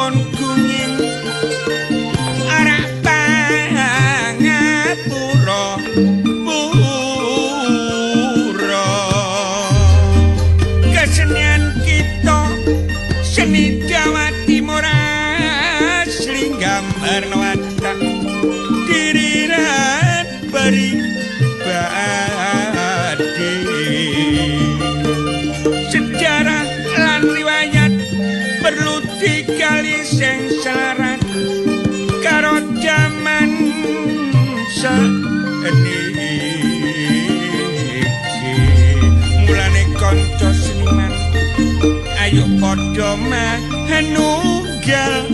nyuwun gunging arak pangapura pura. Kesenian kita seni Jawa Timur asli gambar watak diri lan pribadi. Sejarah lan riwayat perlu digali sing selarat karo jaman saeniki. Mulane kanca seniman ayo padha manunggal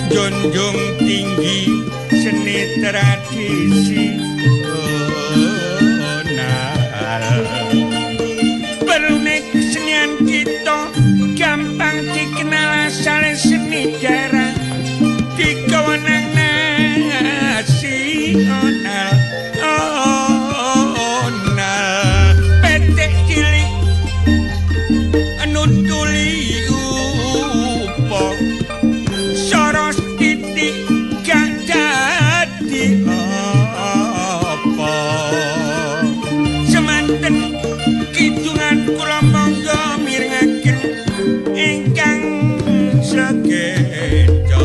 junjung tinggi seni tradisi nasional. Perlune kesenian kita gampang dikenal asale seni daerah digawa nang nasional. Onal petik cilik nutuli upo soros titik gak dadi apa. Semanten kidungan kula monggo mirengaken ingkang sekeca.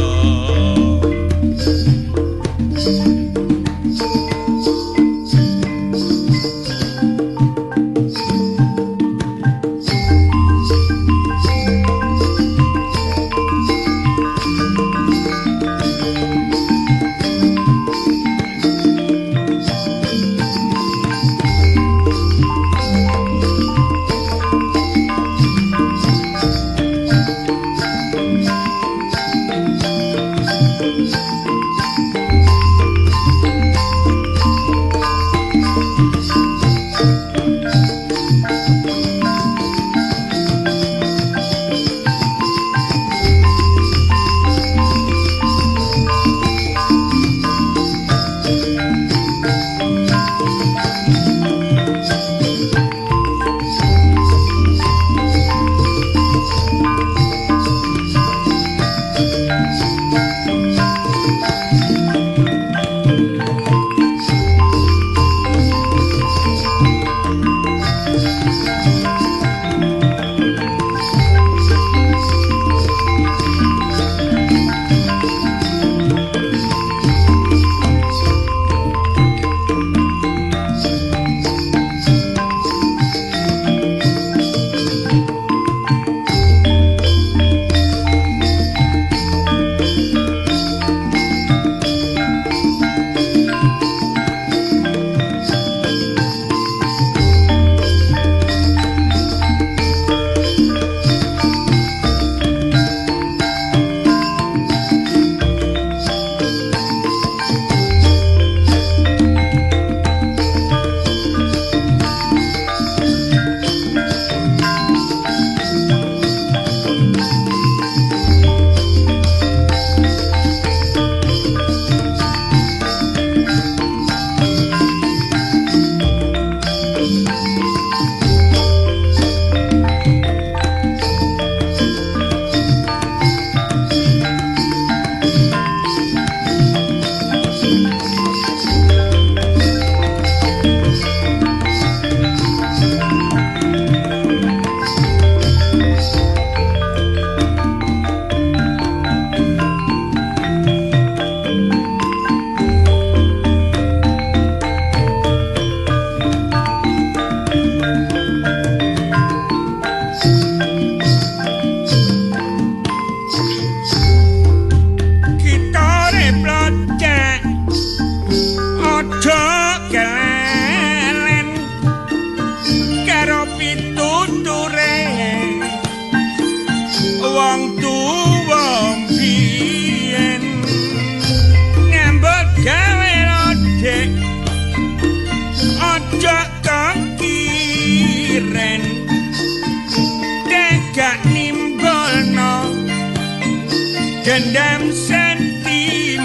Dendam sentimen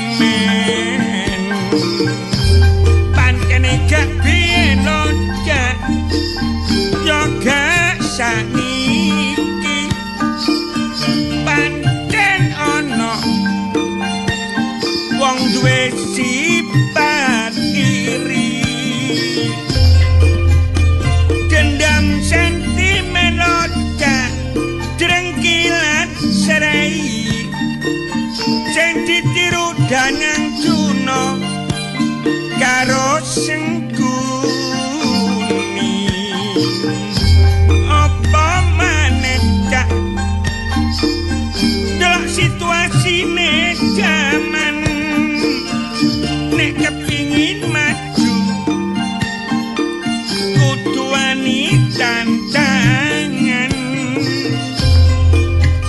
pancene gak biyen locak yo gak saniki pancen ana duwe sifat iri. Dendam sentimen locak drengkilan serai sing ditiru Danang Juno karo Sengkuni. Apa maneh cak delok situasine jaman, nek kepingin maju kudu wani tantangan.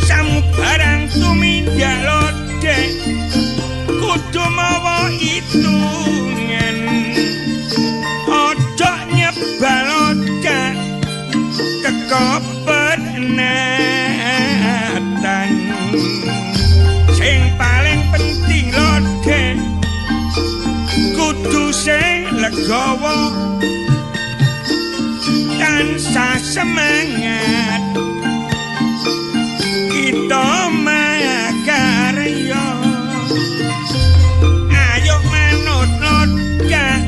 Samubarang tumindak lodek kudu mawa hitungan, ojo nyebal locak teko penatan. Sing paling penting lodek kudu sing legawa tansah semangat kita makarya. Ayo manut locak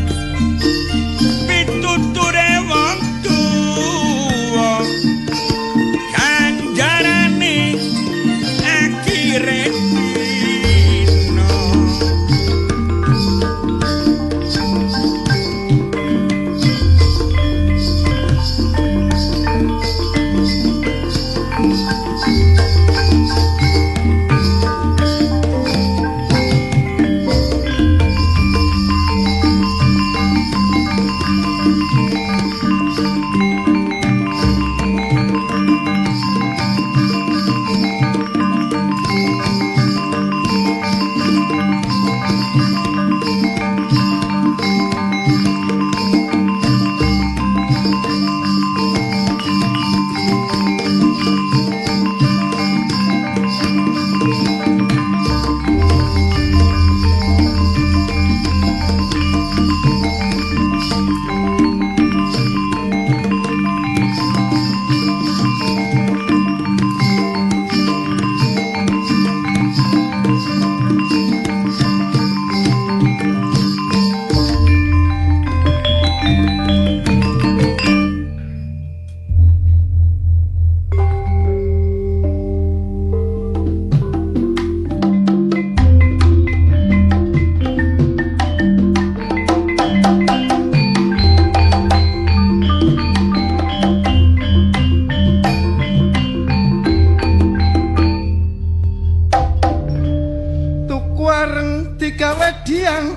pituture wong tuwa, ganjarane akhire dina.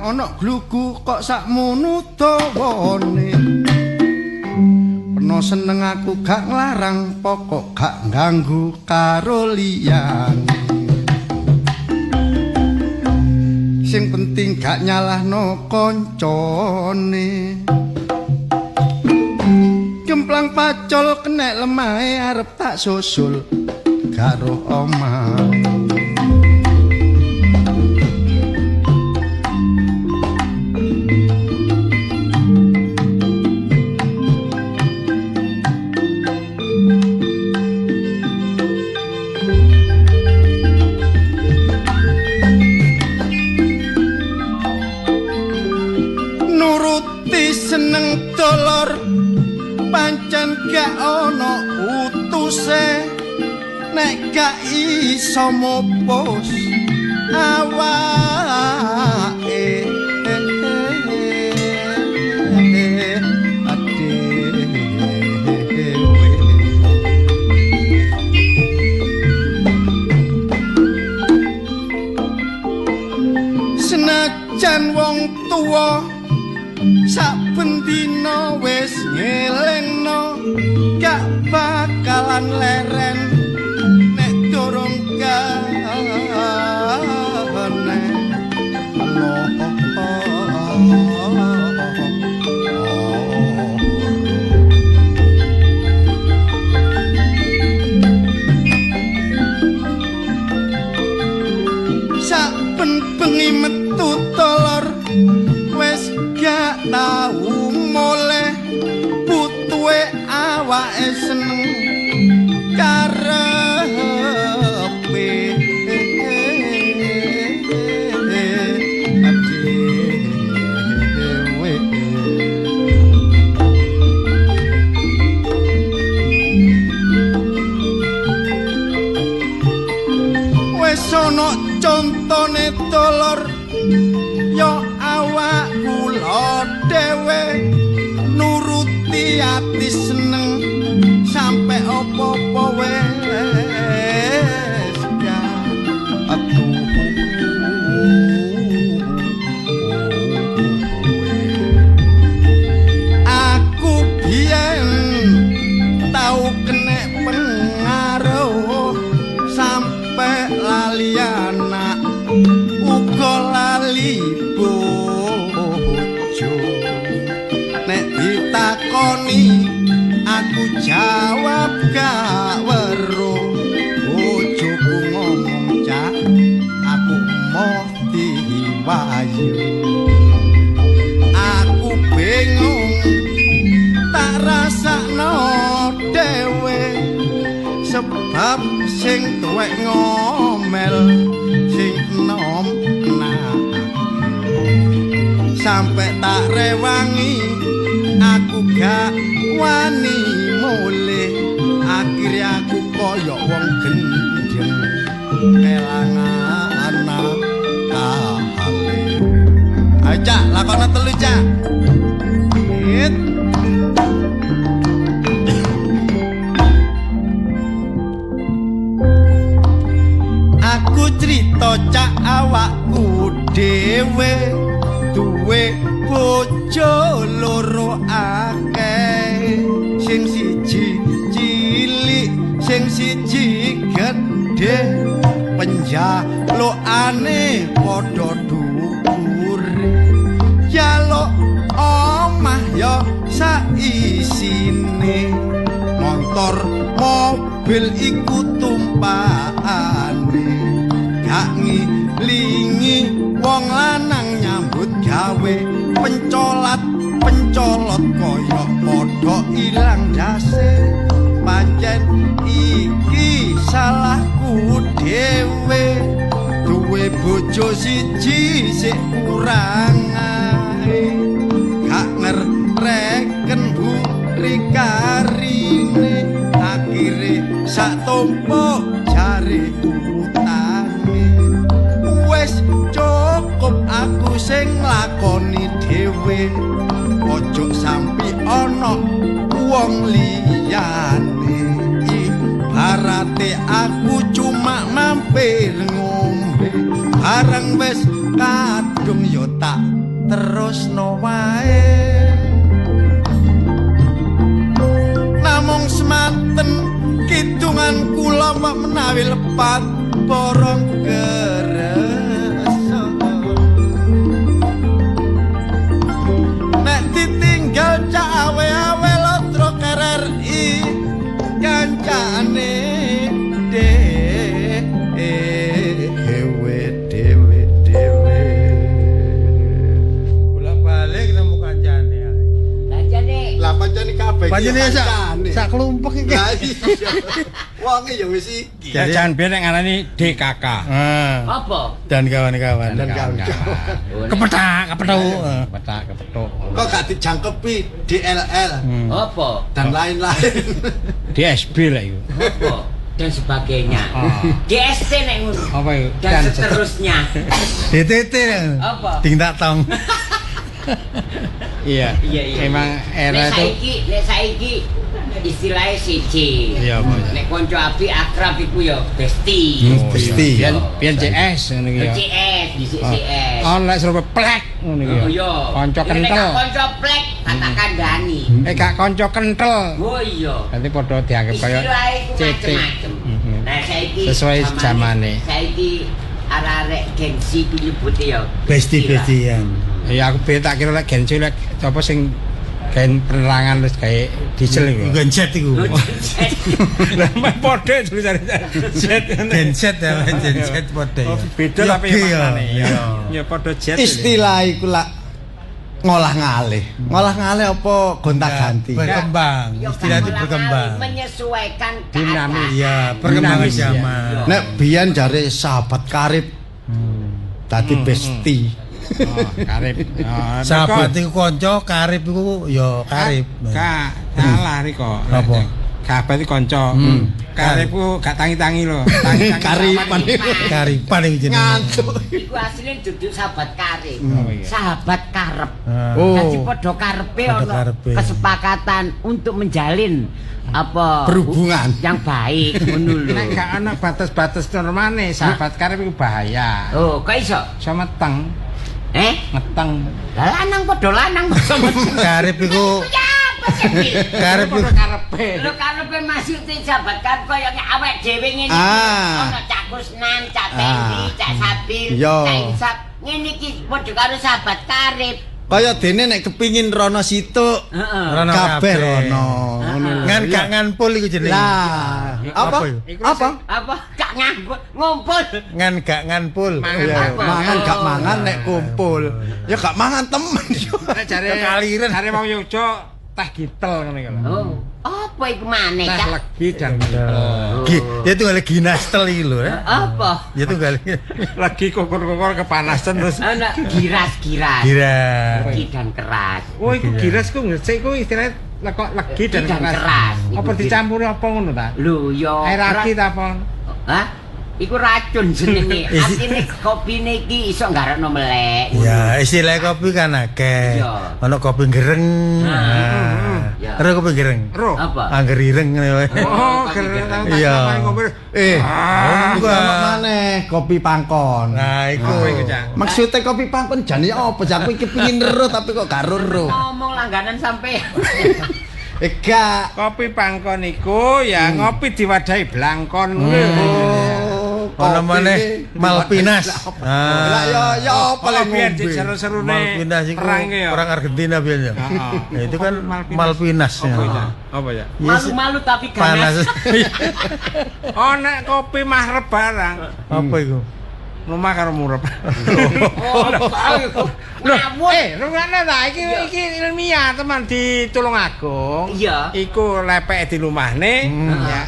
Ana glugu kok sakmono dawane. Peno seneng aku gak nglarang, pokok gak ganggu karo liyane. Sing penting gak nyalahno koncone. Kemplang pacol kenek lemahe arep tak susul karo omahe. Seneng dolor pancen gak ana utuse, nek gak iso mupus awake. Senajan wong tuwa saben dina wis ngelingno, gak bakalan leren nek durung kane. Saben bengi metu tolor wis gak tau muleh, butuhe awake seneng karepe. Aduh. Contone dolor ya awak kula dhewe nuruti ati seneng sampe apa-apa wis aku biyen tau kenek pengaruh sampe lali anak uga lali bojo. Nek ditakoni aku jawab gak weruh. Bojoku ngomong cak aku moh diwayu. Aku bingung tak rasakno dhewe sebab sing tuwek ngomel sing enom sampe tak rewangi aku gak wani mulih. Akhire aku kaya wong gendeng kelangan anak kahale. Ayo cak lakone telu cak. Hit. Aku crita cak awakku dhewe duwe bojo loro akeh, sing siji cilik sing siji gedhe, penjalukane padha dhuwure. Jaluk omah ya saisine, montor mobil iku tumpakane, gak ngilingi wong lanang nyambut gawe, pencolat pencolot kaya padha ilang dase. Pancen iki salahku dhewe duwe bojo siji sik kurang ae, gak ngereken buri karine, akhire sak tumpuk jare utange. Wis cukup aku sing nglakoni dhewe, ojo sampe ana wong liyane. Ibarate aku cuma mampir ngombe, bareng wis kadung ya tak terusno wae. Namung semanten kidungan kula menawi lepat borong keresa. Nek ditinggal cak awe-awe lotro RRI kancane dhewe dhewe dhewe. Bolak-balik nemu kancane ae. Kancane. Lah pancene kabeh iki pancene sak klumpek iki. Lah iya. Wonge ya wis iki. Jangan biar nek ngarani DKK. Apa? Dan kawan-kawan. Dan kawan-kawan. Kepethak, kepethuk. Kepethak, kepethuk. Kok gak dijangkepi DLL? Apa? Dan lain-lain. DSB lah iku. Apa? Dan sebagainya. DST nek ngono. Apa iku? Dan seterusnya. DTT. Apa? Ding tak tong. Iya. Iya. Emang era itu. Nek saiki istilahnya siji. Iya, apa? Nek kanca apik akrab iku ya besti. Besti. Biyen CS ngono iki ya. CS, dhisik CS. Oh, nek serupa plek ngono iki ya. Iya. Kanca kentel. Nek kanca plek tak kandhani. Gak kanca kentel. Oh iya. Nanti padha dianggap kaya CT. Macem-macem. Nah, saiki sesuai zamane. Saiki arek-arek gengsi ku nyebute ya besti-bestian. Ya aku tak kira lek gengsi lek apa sing gawe penerangan wis gawe diesel iku. Genset iku. Lah padha tulisane jet. Genset ya, genset padha ya. Beda tapi maknane ya. Ya padha jet. Istilah iku lak ngolah ngalih. Ngolah ngalih apa gonta-ganti? Berkembang, istilah itu berkembang. Menyesuaikan dinamis. Iya, perkembangan zaman. Nek biyen jare sahabat karib. Dadi besti. Oh, karib. Sahabat iku kanca, karib iku ya karib. Gak salah riko. Apa? Sahabat iku kanca. Karepku gak tangi-tangi lho. Tangi-tangi. Karipan iku. Karipan iku jenenge. Ngantuk. Iku asline duduk sahabat karib. Iya. Sahabat karep. Oh. Dadi padha karepe Padha ono karepe. kesepakatan untuk menjalin apa Berhubungan. yang baik ngono lho. Nek gak ana batas-batas normane, sahabat karep iku bahaya. Oh, kok iso? Iso meteng, Eh? meteng. Lah lanang padha lanang padha meteng. Karep iku Ya apa sih iki? karep iku Padha karepe. Lho karepe maksude sahabat karep koyo awake dhewe ngene iki. Ah. Ono Cak Kusnan, Cak Tendi, Cak Sabil, Iya. Cak Insap. Ngene iki padha karo sahabat karib. Kaya dene nek kepingin rono situk, Heeh. Rono kabeh kabeh. rono. Ngono lho. Ngan gak nganpul iku jenenge. Lah, apa? Apa Apa? Apa gak nganggur ngumpul. Ngan gak nganpul. Mangan Iya, apa? mangan gak mangan nek kumpul. Ya gak mangan temen yo. Nek jare Kekaliren. jare wong Yogya teh gitel ngono iku lho. Oh, apa iku maneh, Teh Cak? legi dan gitel. Gi, ya tunggal ginastel iki lho. eh. Apa? Ya tunggal. Legi kukur-kukur kepanasan terus. Ana giras-giras. Gira. Legi dan keras. Oh, iku giras ku ngecek ku istilahnya kok legi dan Legi dan keras. keras. Apa Iku dicampuri apa ngono ta? Lho yo. Air aki ta apa? Hah? Iku racun jenenge. Isi- Artine kopine iki iso nggarakno melek. Ya, istilah kopi kan akeh. Iya. Ono kopi gereng. Nah. Nah. Iya. Ero kopi gereng. Ro. Apa? Angger ireng ngene wae. Oh, kopi gereng gereng. tau tak Iya. sampai ngombe. Eh, Ah. iku ono maneh kopi pangkon. Nah, iku. Apa iku, Cak? Maksudnya kopi pangkon jane apa? Aku iki kepingin ero tapi kok gak ero. Ngomong langganan sampai. Eh gak. Kopi pangkon iku ya ngopi diwadahi blangkon ngono. Oh, Ono maneh Malvinas. Ah. Lah ya ya apa Oh, lek biar ngombe? seru-serune Malvinas iku perang ya. perang Argentina biyen ya. Heeh. Ya, itu kan Kopi Malvinas. Malvinas. Apa ya. ya? Apa ya? Ya, si- Malu-malu tapi ganas. Panas. Oh, nek kopi mahrep barang. Apa iku? Rumah karo murep. Oh, Loh, ngawur. rungokno ta iki Iya. iki ilmiah teman di Tulungagung. Iya. Iku lepeke di lumahne ya.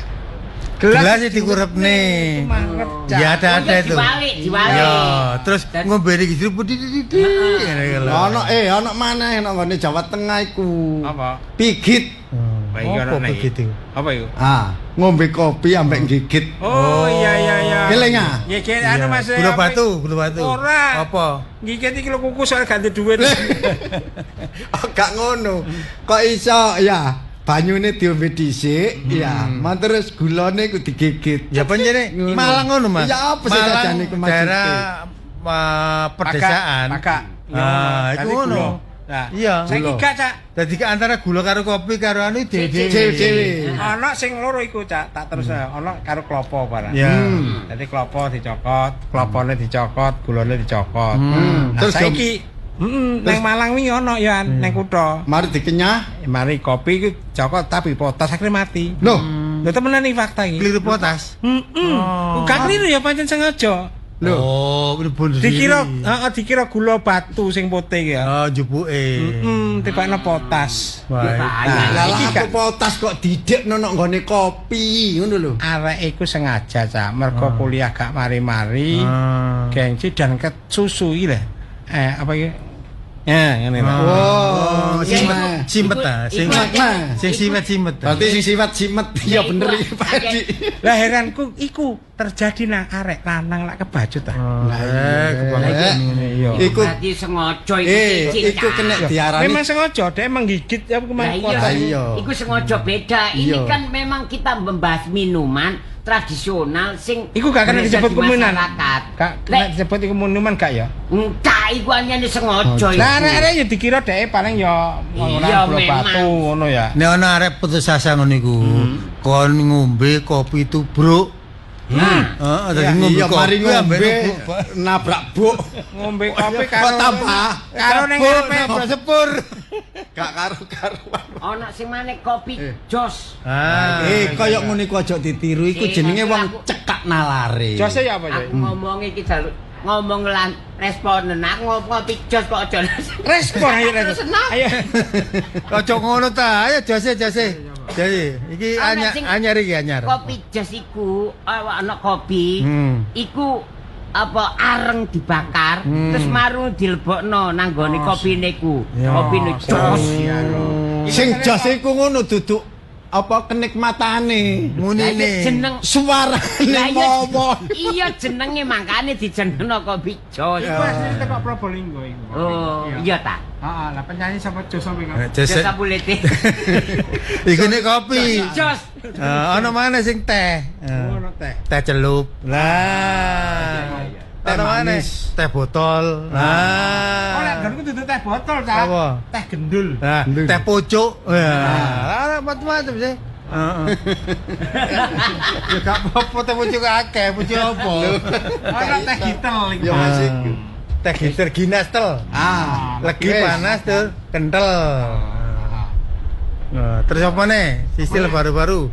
Gelas dikurepne. Iku mahrep, Cak. Ya ada Oh, ada iya, itu. Diwalik, diwalik. Ya, terus Dan- ngombe iki di di di di. Ngene lho. Ono ono maneh nang nggone Jawa Tengah iku. Apa? Pigit. Wah, iki Apa ono nek. begitu? Apa iku? Ah, ngombe kopi ambek gigit. Oh, iya iya iya. Keling ah? Ya ki anu Mas. Gula apa- batu, gula batu. Ora. Apa? Gigit iki lho kuku soal ganti duit. Oh, gak ngono. Kok iso ya banyune diombe dhisik ya, man terus gulane iku digigit. Ya pancene Ngono. Malang ngono, Mas. Ya apa sih Malang sajane iku maksudnya? daerah pedesaan. Pakak. Ah, iku ngono. Nah, Iya. Saiki Gula. gak, Cak. Dadi ke antara gula karo kopi karo anu dhewe. Dhewe-dhewe. Ana sing loro iku, Cak. Tak terus ana karo klopo barang. Ya. Dadi klopo dicokot, klopone dicokot, gulane dicokot. Nah, Terus saiki neng Malang wingi ana ya neng kutha. Mari dikenyah. Mari kopi iku cokot tapi potas akhirnya mati. Loh, Lho temenan iki fakta iki. Keliru potas. Heeh. Oh. Gak keliru ya pancen sengaja. Loh. Oh, bunuh diri. Dikira heeh dikira gula batu sing putih ya. Oh, jupuke. Heeh, tibakno potas. Wah, Bahaya. Lah Iki lah gak- aku potas kok didekno nang nggone kopi ngono lho. Arek iku sengaja, Cak. Mergo kuliah gak mari-mari. Ah. Gengsi dan kesusu iki lho. Apa iki? Ya, ngene lho. Oh, Iya, simet. iku- Simet ta, sing Simet. sing simet-simet. ta. Berarti sing sifat simet ya bener iki Pak Edi. Lah heranku iku terjadi nang arek lanang lak kebacut ta. Oh, kebangetan ngene iya. Iku Berarti sengaja iku siji, iku Cak. kena diarani Memang sengaja dia menggigit ya Lah kemarin iya, potas. Lah iya. iku sengaja beda. Ini Iya. kan memang kita membahas minuman tradisional sing Iku gak kena beredar disebut di minuman. masyarakat. Gak kena Lek disebut iku minuman gak ya? enggak iku anyane sengaja iku. Lah arek-arek ya dikira dhek paling ya ngono Iya, gula memang. batu ngono ya. Nek ana arek putus asa ngono iku, kon ngombe kopi tubruk. Heeh, dadi ngombe Iya, mari kopi ambek ngombe nubruk. nabrak buk. Ngombe kopi Kok karo tambah? karo ning Buk, ngarepe nabrak sepur. Gak karu-karuan. Ana sing maneh kopi jos. Ah. Koyo ngono iku aja ditiru iku Eh, jenenge wong aku- cekak nalare. Jose ya apa ya? Aku ngomong iki jaluk ngomong lan responen aku ngomong kopi jos kok aja. Respon ayo respon. Ayo. Ojo ngono ta. Ayo jose jose. Jadi iki Ana anyar sing- anyar iki anyar. Kopi jos iku ana kopi iku apa areng dibakar terus marung dilebokno nang nggone kopine iku. Ya, Kopine jos. Sing jos iku ngono duduk apa kenikmatane. Munine. Jeneng Suarane Lah iya, mawa. Iya jenenge mangkane dijenengno kopi jos. Iku asline teko Probolinggo iku. Oh, iya ta. Heeh, lah penyanyi sapa Jos sapa iku? Jos Sapulete. Iku nek kopi. Jos. Ana mana sing teh? Oh, ono teh. Teh celup. Lah. Teh Teh mana? manis. Teh botol. Nah. Oh, lek nggonku dudu teh botol, Cak. Apa? Teh gendul. Nah, teh pojok. Ya, macam-macam sih. Heeh. Ya gak apa-apa teh pojok akeh, pojok apa? Ono teh gitel iku. Ya Mas iku. Teh gitar ginastel. Ah, Legi wis. panas tuh, kental. Nah, terus apa nih? Istilah baru-baru.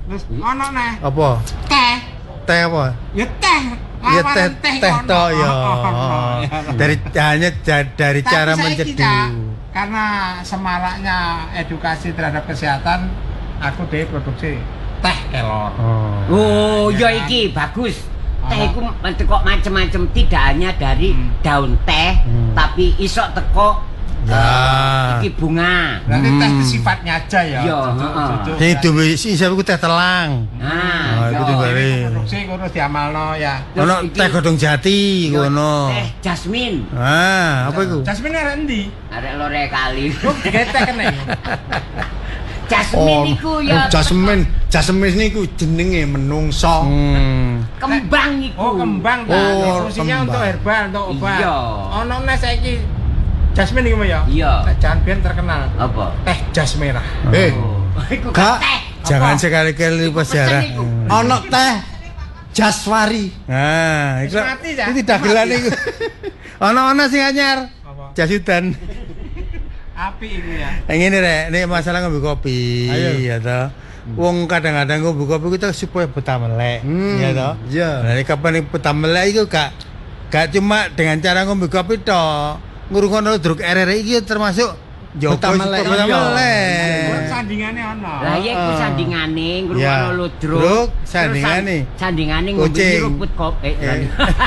Terus ono neh Apa? teh. Teh apa? Ya teh. Ya teh Lawaran teh ono. toh ya. Ono, ya. Dari hanya dari Tapi cara saiki, mencedu. Cak, karena semaraknya edukasi terhadap kesehatan, aku dhewe produksi teh kelor. Oh. Oh, ya iki bagus. Teh iku teko macem-macem, tidak hanya dari daun teh, tapi isok teko Ya. iki bunga. Berarti teh itu sifatnya aja ya. Iya, heeh. Sing duwe isap iku teh telang. Nah, Ah, iku iya. tunggale. Produksi kudu diamalno ya. Terus Ono iki- teh godhong jati ngono. Teh jasmine. Ah, apa iku? Jasmine arek endi? Arek lore kali. Kok digawe teh kene. Jasmine iku ya Jasmine, jasmine niku jenenge menungso. Kembang iku. Oh, kembang ta. Oh, Fungsinya kembang. untuk herbal, untuk obat. Iya. Ono neh saiki jasmine iku ya. Iya. Nek jangan biyen terkenal. Apa? Teh jas merah. Eh, Oh, iku Gak. teh. Jangan sekali-kali lupa Pesen sejarah. iku. ono teh jaswari. Nah, iku Wis mati, Cak. iki dagelan iku. Ono-ono sing anyar. Apa? Jasudan. Api iku ya. Ngene rek, nek masalah ngombe kopi, Ayo. ya toh. Wong kadang-kadang ngombe kopi kita supaya betah melek, ya toh. Iya. Nah, nek kapan nek betah melek iku gak cuma dengan cara ngombe kopi tok. Ngrungokno ludruk RRI iki termasuk njogo Betah melek, supaya betah iya. melek. Sandingane ono. Lah iya iku sandingane ngrungokno Ya. ludruk. Ludruk, Terus sandingane. Sandingane ngombe Kucing. nyeruput kopi.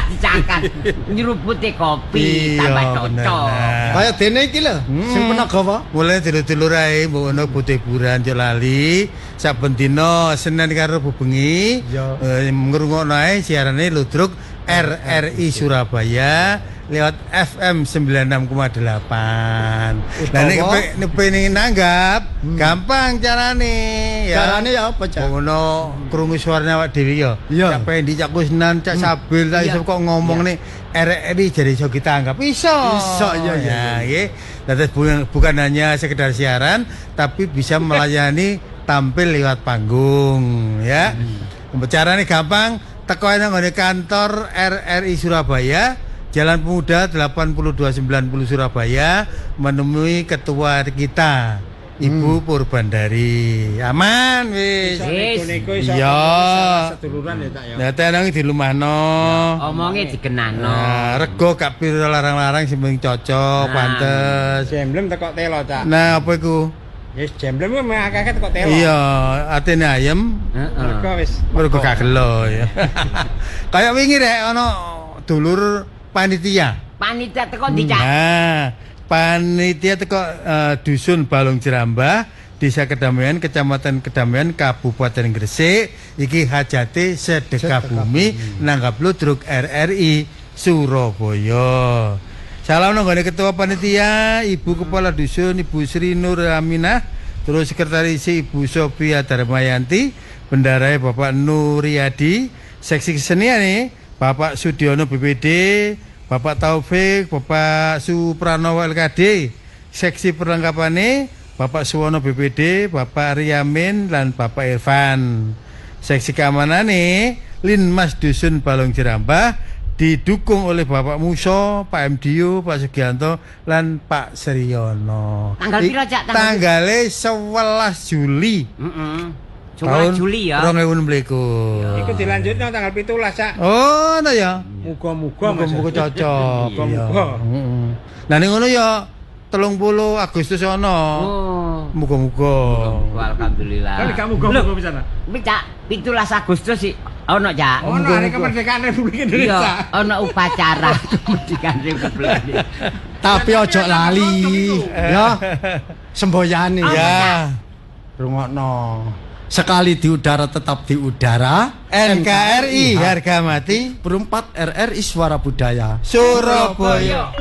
Dicakan. Nyerupute kopi Iya, tambah bener. cocok. Nah. Kaya dene iki lho, sing penaga apa? Mulai dulur-dulur ae mbok ono butuh hiburan yo lali. Saben dina Senin karo Rebo bengi Iya. ngrungokno ae siarane Ludruk RRI Surabaya lewat FM 96,8. Lah nek Utawa- kepengin nanggap, gampang carane ya. Carane ya apa, Cak? Ngono krungu suarane awak dhewe ya. Iya. Cak Pendi, Cak Kusnan, Cak Sabil, tak iso kok ngomong nih RRI jadi iso kita anggap iso. Iso, iya, iya, Ya, nggih. Lah, terus bukan hanya sekedar siaran tapi bisa melayani tampil lewat panggung ya. Carane gampang, teko nang nggone kantor RRI Surabaya, Jalan Pemuda 8290 Surabaya, menemui ketua kita Ibu Purbandari. Aman wis. Iso nego-nego iso. Iya. Seduluran ya, Cak ya. Nah, tenang di lumahno. Omonge dikenano. Nah, rego gak piro larang-larang sing penting cocok, Nah. pantes. Jemblem teko telo, Cak. Nah, apa iku? Yes, jemblem kuwi meh akeh teko telo. Iya, atene ayem, Heeh. Mergo wis mergo gak gelo ya. Kayak wingi rek ana dulur panitia. Panitia teko ndi, Cak? Nah, panitia teko dusun Balong Jerambah, Desa Kedamaian, Kecamatan Kedamaian, Kabupaten Gresik, iki hajate sedekah bumi nanggap ludruk RRI Surabaya. Salam nang nggone ketua panitia, Ibu Kepala Dusun Ibu Sri Nur Aminah, terus sekretaris Ibu Sophia Darmayanti, bendahara Bapak Nuriadi, seksi kesenian nih Bapak Sudiono BPD, Bapak Taufik, Bapak Supranowo LKD, seksi perlengkapane Bapak Suwono BPD, Bapak Riamin dan Bapak Irfan. Seksi keamanan nih Linmas Dusun Balong Jerambah didukung oleh Bapak Muso, Pak MDU, Pak Sugianto, lan Pak Sriono. Tanggal piro, Cak? Tanggal Tanggalnya 11 Juli. Heeh. 11 Juli ya. 2026. Iku dilanjutno tanggal 17, Cak. Oh, ngono ya. Muga-muga Mas. Muga-muga cocok. Muga-muga. Heeh. Nah ning ngono ya 30 Agustus ono. Oh. Muga-muga. Alhamdulillah. Kan gak muga-muga pisan. Kuwi Cak, 17 Agustus sih ono, Cak. Ono hari kemerdekaan Republik Indonesia. Iya, ono upacara kemerdekaan Republik Indonesia. Tapi ojo lali, ya. Semboyane. Ya. Rungokno. Sekali di udara tetap di udara. NKRI harga mati. Perempat RRI Suara Budaya Surabaya.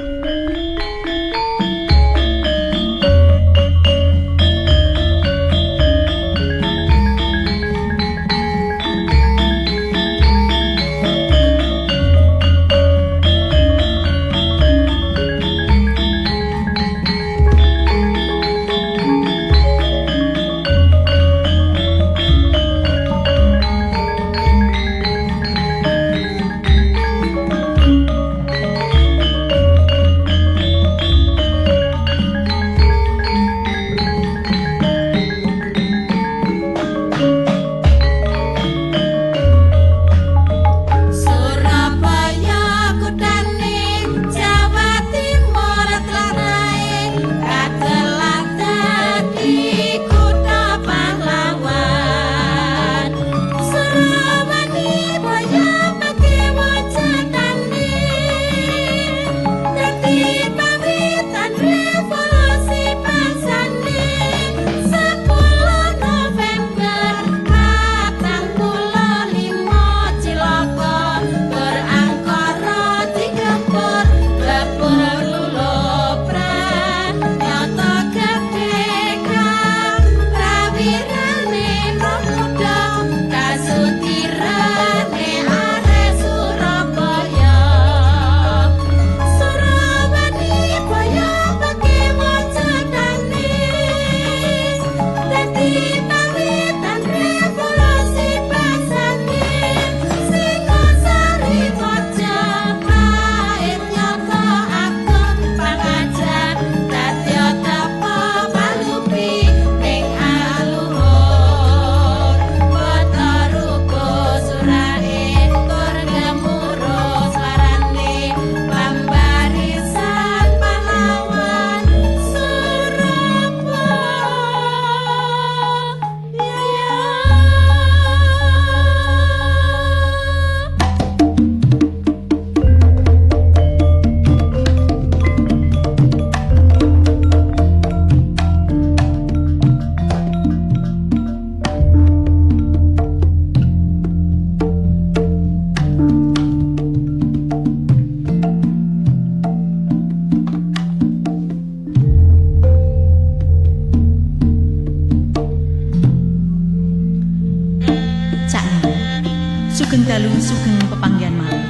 Sugeng dalu sugeng pepanggihan malih.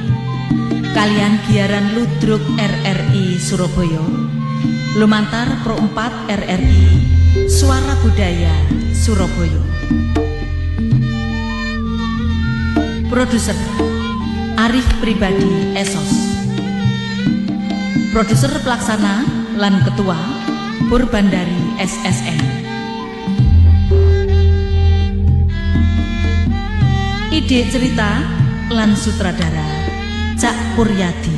Kalian giaran Ludruk RRI Surabaya lumantar Pro 4 RRI Suara Budaya Surabaya. Produser Arif Pribadi Esos. Produser pelaksana lan ketua Purbandari SSN. Ide cerita lan sutradara Cak Puryadi.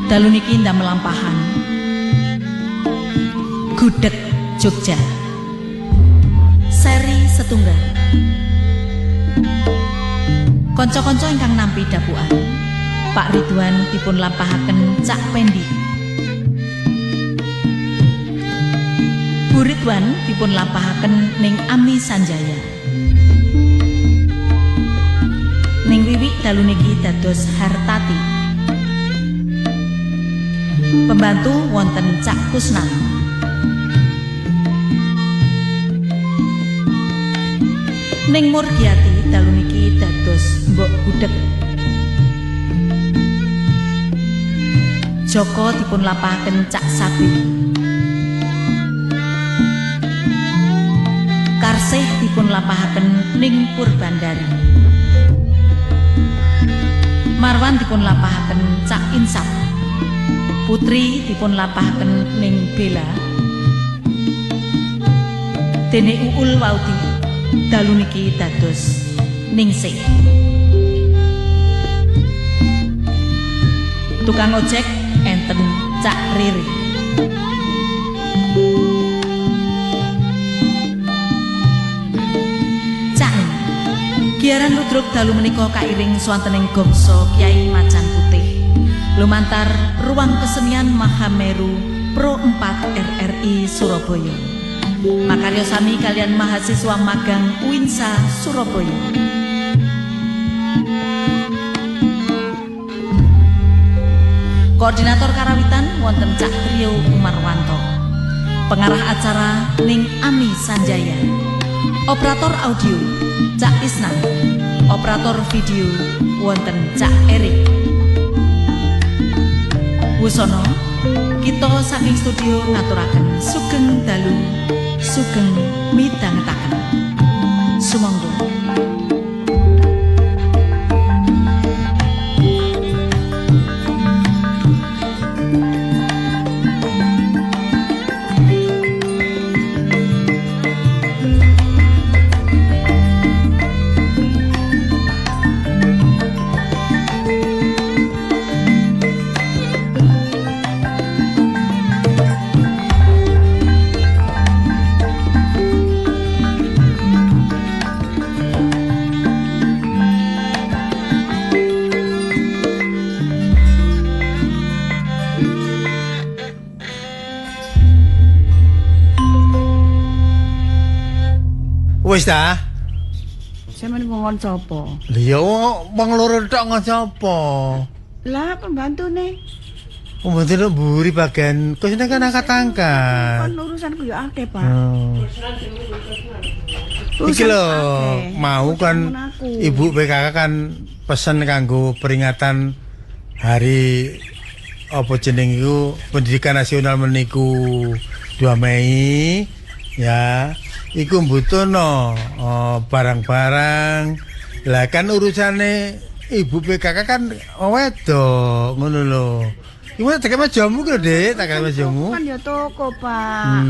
Dalu niki ndamel lampahan Gudeg Jogja seri setunggal. Kanca-kanca ingkang nampi dapukan Pak Ridwan dipun lampahaken Cak Pendi. Bu Ridwan dipun lampahaken ning Ami Sanjaya. Ning Wiwik dalu niki dados Hartati. Pembantu wonten Cak Kusnan. Ning Murgiati dalu niki dados Mbok Gudeg. Joko dipun lampahaken Cak Sabi. Karsih dipun lampahaken ning Purbandari. Marwan dipun lampahaken Cak Insaf. Putri dipun lampahaken ning Bella. Dene Uul wau dalu niki dados Ningsih. Tukang ojek enten Cak Riri. Cak Giaran Ludruk dalu menika kairing swantening gongso Kyai Macan Putih lumantar ruang kesenian Mahameru Pro 4 RRI Surabaya. Makarya sami kalian mahasiswa magang UINSA Surabaya. Koordinator Karawitan wonten Cak Trio Umarwanto. Pengarah acara Ning Ami Sanjaya. Operator audio Cak Isnan. Operator video wonten Cak Erik. Wusono kita saking studio ngaturaken sugeng dalu, sugeng midhangetaken. Sumangga. Wis ta? Sampeyan ngon sapa? Lha ya wong loro tok ngon sapa? Lah pembantune. Pembantune mburi bagian kosne kan angkat-angkat. Kon urusanku ya akeh, Pak. Iki lho, mau kan Ibu PKK kan pesen kanggo peringatan hari apa jeneng iku Pendidikan Nasional meniku 2 Mei ya. Iku mbutuhno barang-barang. Lah kan urusane Ibu PKK kan wedok ngono lho. Iku tak mejamu ku lho, Dik, tak mejamu. Kan ya toko, Pak.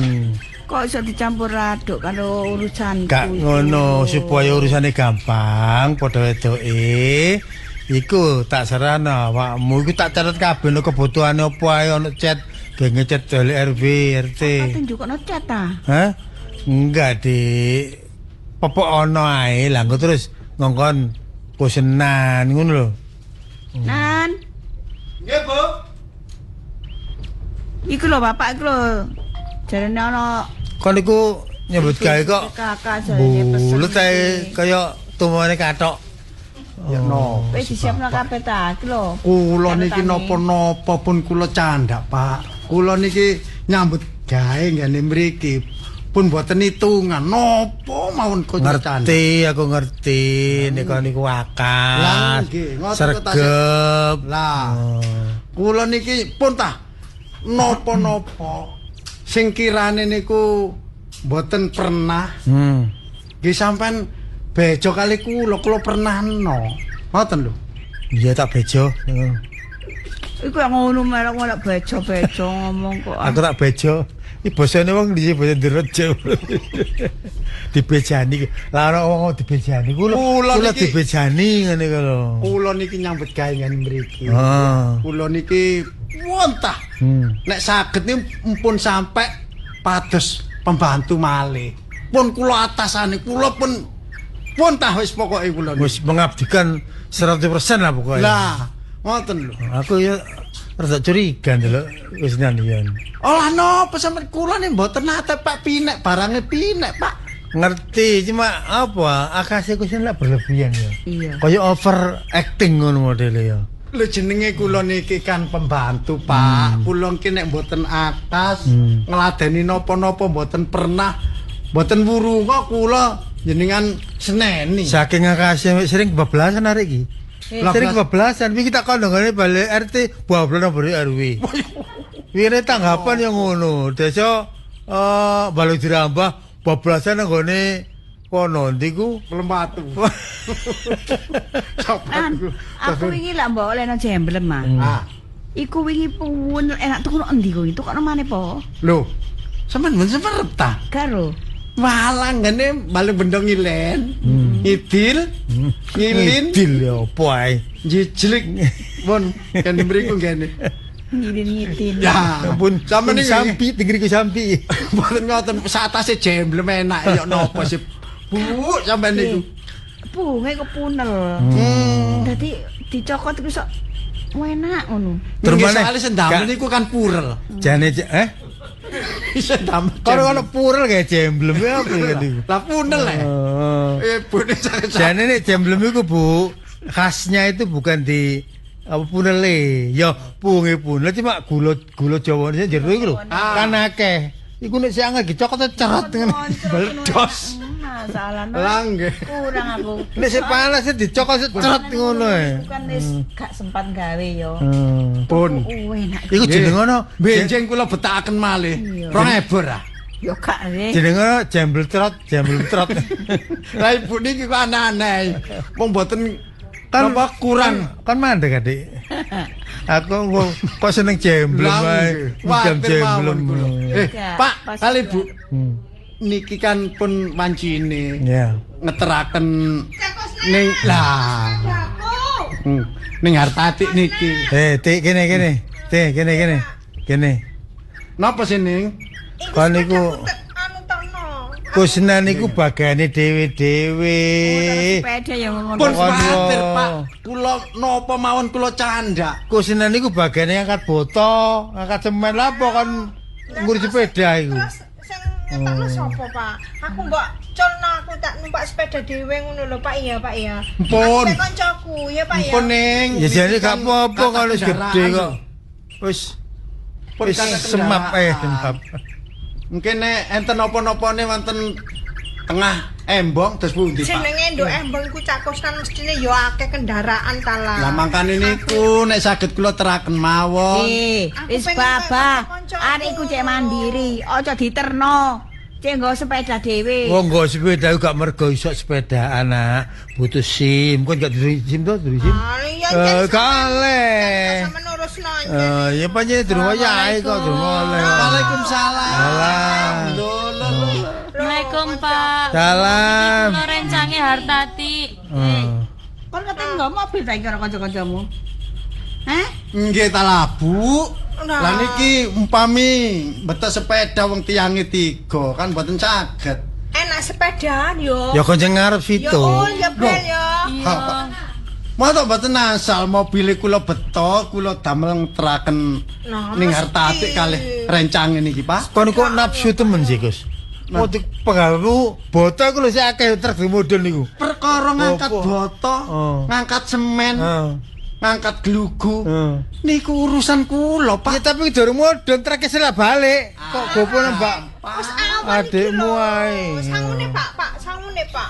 Kok iso dicampur aduk karo urusanku. Gak ngono, supaya urusane gampang padha wedoke. Iku tak sarana awakmu iku tak catet kabeh lho kebutuhane apa ae ono chat, genge chat dari RW, RT. Apa tunjukno chat ta? Hah? Enggak, Dik. Popok ono ae lah engko terus ngongkon bosenan ngono lho. Nan. Nggih, Bu. Iku lho bapak iku lho. Jarene ono kon niku nyambut gawe kok. Bulet ae kaya tumone kathok. Ya no. Wis disiapno kabeh ta iki lho. Kula niki napa-napa pun kula candhak, Pak. Kula niki nyambut gawe nggene mriki. Pun mboten hitungan napa mawon kok ngerti aku ngerti nek niku akas sregep lah kula niki pun tah napa-napa sing kirane niku mboten pernah nggih sampean bejo kali kula kula pernah no ngoten lho iya tak bejo iku ngono melok-melok bejo-bejo ngomong kok aku tak bejo. Iki bosone wong dhisik basa Ndrejo. Dibejani. Lah ana wong dibejani kula kula dibejani ngene iku lho. Kula niki nyambut gawe ngene mriki. Kula niki wontah. Nek saged niki mpun sampe pados pembantu malih. Pun kula atasane kula pun tah wis pokoke kula niki. Wis mengabdikan 100% lah pokoke. Lah, ngoten lho. Aku ya rada curiga ndelok wis nyanyian. Olah napa sampeyan kula nek mboten nate Pak pinek barange pinek Pak. Ngerti cuma apa akase ku sing lek berlebihan ya. Iya. Kaya over acting ngono modele ya. Lho jenenge kula niki kan pembantu Pak. Kula ki nek mboten akas ngladeni napa-napa mboten pernah mboten wurunga kula jenengan seneni. Saking akase sering kebablasan arek iki. Sering kebablasan wingi tak kandhane balik RT bablan balik RW. Wingi tanggapan yang ngono. Desa Balung Jerambah bablasan nang gone kono ndi ku Lempatu. Aku wingi lak mbok olehno jemblem ah. Iku wingi pun enak tuku nang endi kuwi? Tukokno maneh po? Lho, sampean men semerep ta? Karo. Walah ngene balik bendong ngilen. Ngidil, ngilin. Ngidil ya apa ae? Jijlik. Pun kan mriku ngene. Ngilin ngidil. Ya ampun, sampeyan iki sampi tinggi sampi. Mboten ngoten satase jemblem enak ya napa sih. Bu sampeyan niku. Bunge kepunel. Dadi dicokot iku sok enak ngono. Terus soalé sing ndamel niku kan purel. Jane Iso ndamel. Kalau ono purel kayak jemblem ya apa iki? Lah punel e. Ibune sakit. Jane nek jemblem iku Bu, khasnya itu bukan di apa punele. Ya punge punel cuma gula Jawa sing jero iku lho. Kan akeh. Iku nek sing angel dicokot ceret ngene. Meledos. Masalah. Lah nggih. Kurang aku. Nek sing panas dicokot ceret ngono e. Kan wis gak sempat gawe ya. Pun. Enak. Iku jeneng ono benjing kula betakaken malih. 2000 ra. Ya gak e. Jeneng ono jembel trot, jembel trot. Lah ibu niki kok aneh-aneh. Wong mboten kan apa kurang kan mandek Adik. Aku kok seneng jemblem wae. Jam jemblem. Pak, kali Bu. Niki kan pun wancine. Iya. Ngeteraken ning lah. Ning Hartatik niki. Tik kene kene. Tik kene kene. Kene. Napa sih ning? Kon niku Kusna niku bagane dhewe-dhewe. Sepeda ya ngono. Pun kuwatir, Pak. Kula napa mawon kula candhak. Kusna niku bagane ngangkat boto, ngangkat semen lah apa kon ngurus sepeda iku. Terus sing ngetokno sapa, Pak? Aku mbok culno aku tak numpak sepeda dhewe ngono lho, Pak ya, Pak ya. Pun. Aku kancaku ya, Pak ya. Pun ning. Ya jane gak apa-apa kalau wis gedhe kok. Wis wis semap ae semap. Mungkin nek enten napa-napane wonten tengah embong terus pundi, Pak? Jenenge nduk embong iku Cak Kusnan mestine ya akeh kendaraan ta lah. Lah mangkane niku nek saged kula teraken mawon. Wis babah, arek iku cek mandiri, aja diterno. Cek nggo sepeda dhewe. Wong nggo sepeda gak mergo iso sepedaan, Nak. Butuh SIM, kon gak duwe SIM to, duwe SIM. Kaleh. Ya pancen durung wayahe kok durung oleh. Waalaikumsalam. Salam. Assalamualaikum, Pak. Salam. Kula rencange Hartati. Kon kate nggo mobil ta iki karo kanca-kancamu? Hah? Nggih ta lah, Bu. Lah niki umpami beto sepeda wong tiyange tiga kan mboten saged. Enak sepedaan yo. Ya kon ngarep situ. Yo ya bel yo. Iya. Mosok mboten asal mobile kula beto, kula damel ngeteraken ning Hartatik kalih rencange niki, Pak. Kon kok nafsu temen sih, Gus. Mau penggaweku boto iku lho sik akeh truk model niku. Perkara ngangkat boto, ngangkat semen, ngangkat glugu. Niku urusan kula, Pak. Ya tapi durung modon treke selak balik. Kok gopo nembak adikmu ae. Sangune, Pak, Pak, sangune, Pak.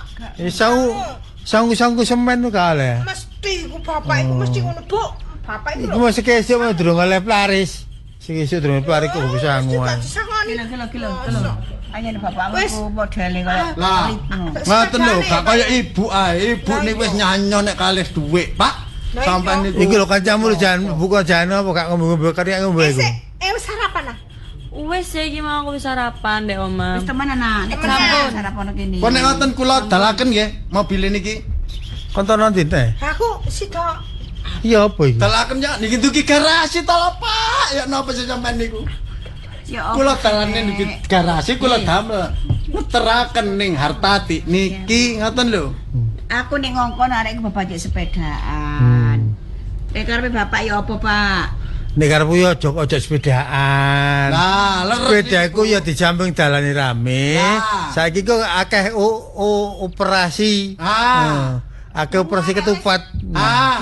Sangu-sangu semen ku kaleh. Mesti iku bapak iku mesti ngono, Bu. Bapak iku. Iku masih esuk durung oleh pelaris. Sing esuk durung pelaris kok bisa sangu ae. Kilo. Anyane bapakmu ku modele kaya lah. Ngoten lho, gak kaya ibu ae. Ibu niku wis nyanyo nek kalih dhuwit, Pak. Sampai niku. Iki lho kancamu lho jan buka jan apa gak ngombe-ngombe karek ngombe iku. Wis sarapan ah. Wis iki mau aku wis sarapan ndek omah. Wis temenan ah, nek sampun sarapan kene. Pun nek ngoten kula dalaken nggih mobile niki. Kontono ndi teh? Aku sida. Iya apa iki? Dalaken ya niki dugi garasi ta lho, Pak. Ya napa sih sampean niku? Ya kula dalane niki garasi kula damel ngeteraken ning Hartati niki ngoten lho. Aku nek ngongkon arek iku bebajek sepedaan. Nek karepe bapak ya apa, Pak? Nek karepku ya aja sepedaan. Lah, sepeda iku ya di samping dalane rame. Saiki kok akeh operasi. Akeh operasi ketupat. Lah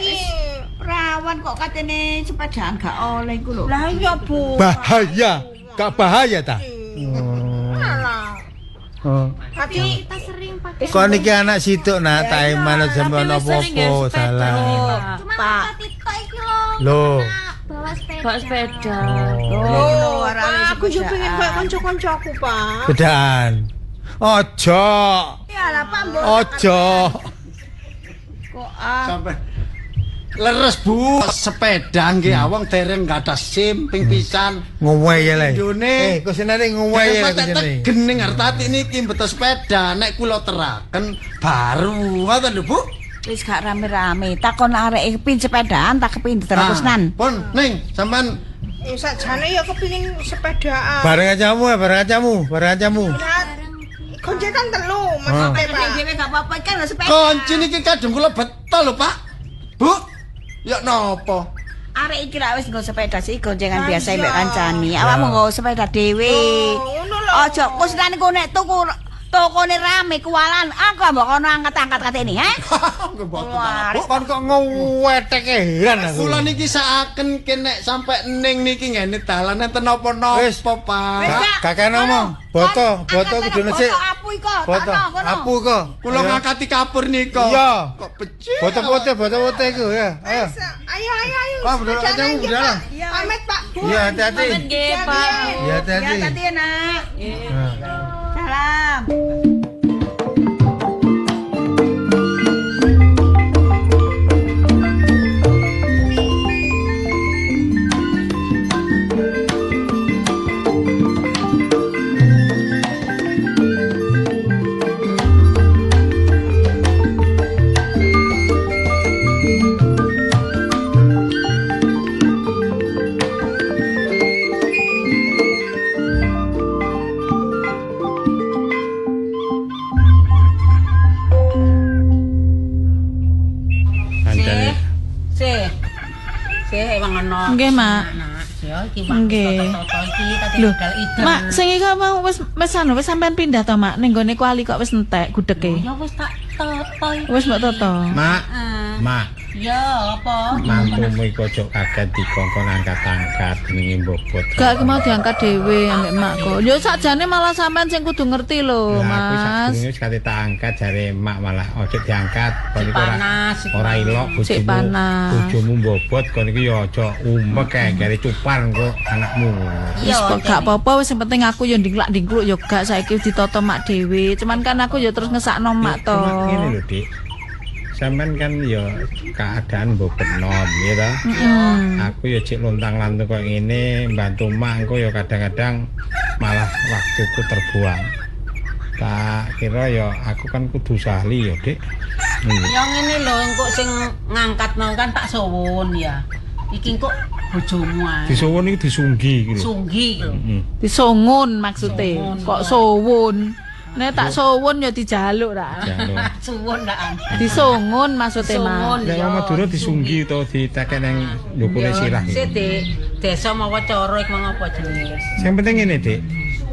iki rawan kok katene sepedaan gak oleh iku lho. Lah iya, Bu. Bahaya. Gak bahaya ta? Alah. Tapi kita sering pakai. Kok niki anak situk nak tak manut sampean apa-apa salah. Cuma Pak Tito iki lho. Lho. Bawa sepeda. Bawa sepeda. Lho, aku yo pengen koyo kanca-kancaku, Pak. Sepedaan. Ojo. Ya lah, Pak, mbok. Ojo. Kok ah. Sampai leres Bu, sepeda nggih awong dereng gadah SIM ping pisan. Ngoweh ya le. Kok senane ngoweh ya le. Gening Hartati niki beto sepeda nek kula teraken baru ngoten lho Bu. Wis gak rame-rame, takon arek kepin sepedaan tak kepin diterusnan. Pun ning sampean sakjane ya kepingin sepedaan. Bareng kancamu, bareng kancamu, bareng kancamu. Goncengan telu maksudnya Pak. Dhewe gak apa-apa kan sepeda. Kunci niki kadung kula betul lho, Pak. Bu, ya napa? Arek iki lak wis nggo sepeda sih goncengan biasa mbek kancane. Awakmu nggo sepeda dhewe. Aja kusnane ku nek tuku tokone rame kuwalan, aku mbok kono angkat-angkat katene, he? Mboten. Kon kok ngeweteke heran aku. Kula niki saaken nek sampe ning niki ngene dalan enten napa-napa, Pak. Kakek ngomong, boto, boto kudune sik. Apu iko, boto. Apu iko. Kula ngangkati kapur nika. Iya. Kok becik. Boto putih, boto putih iku ya. Ayo. Ayo, ayo, ayo. Pak, budal kancamu budal. Pamit, Pak. Iya, hati-hati. Pamit nggih, Pak. Iya, hati-hati. Ya, hati-hati ya, Nak. Salam. Nggih, Mak. Nggih. Lho, Mak, sing iki mau wis wis anu wis sampean pindah to, Mak? Ning gone kuali kok wis entek gudege. Ya wis tak toto iki. Wis mbok toto. Mak. Mak. Ya, apa? Mantumu iku aja kaget dikongkon angkat-angkat jenenge mbobot. Gak aku mau diangkat dhewe ambek mak kok. Ya sakjane malah sampean sing kudu ngerti lho, Mas. Aku sakjane wis kate tak angkat jare mak malah aja diangkat kon iku ora ilok bojomu. Bojomu mbobot kon iku ya aja umek kae gare cupar engko anakmu. Wis gak apa-apa wis sing penting aku ya ndingklak-ndingkluk ya gak saiki ditata mak dhewe. Cuman kan aku ya terus ngesakno mak to. Ngene lho, Dik. Sampean kan ya keadaan mbok nom ya ta. Aku ya cek lontang-lantung kok ngene mbantu mak engko ya kadang-kadang malah waktuku terbuang. Tak kira ya aku kan kudu sahli ya, Dik. Ya ngene lho engko sing ngangkat mau kan tak suwun ya. Iki engko bojomu ae. Disuwun iki disunggi iki lho. Sunggi iki lho. Disongun maksude. Kok suwun? Nek tak suwun ya dijaluk ra. Suwun ra. Disongun maksude Mas. Nek wong Madura disunggi utawa ditekek nang ndukure sirah. Sik, Dik. Desa mawa cara iku mang apa jenenge. Sing penting ngene, Dik.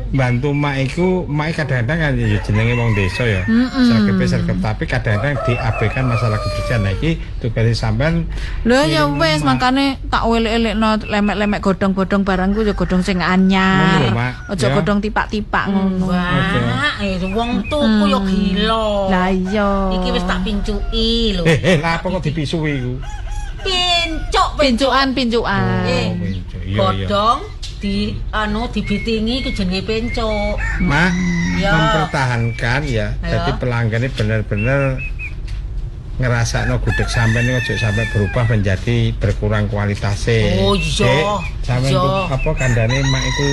Bantu mak iku, mak kadang-kadang kan ya jenenge wong desa ya. Sregep-sregep tapi kadang-kadang diabaikan masalah kebersihan. Nah iki tugase sampean. Lho ya wis makane tak elek-elekno lemek-lemek godhong-godhong barangku ya godhong sing anyar. Aja godhong tipak-tipak ngono. Wah, wong tuku ya gila. Lah iya. Iki wis tak pincuki lho. Lah apa kok dipisui iku? Pincuk, pincukan-pincukan. Godhong di anu dibitingi iku jenenge pencuk. Mak, mempertahankan ya. Jadi pelanggan ini bener-bener ngerasakno gudeg sampean iki aja sampai berubah menjadi berkurang kualitasnya. Oh iya. Sampean apa kandhane mak iku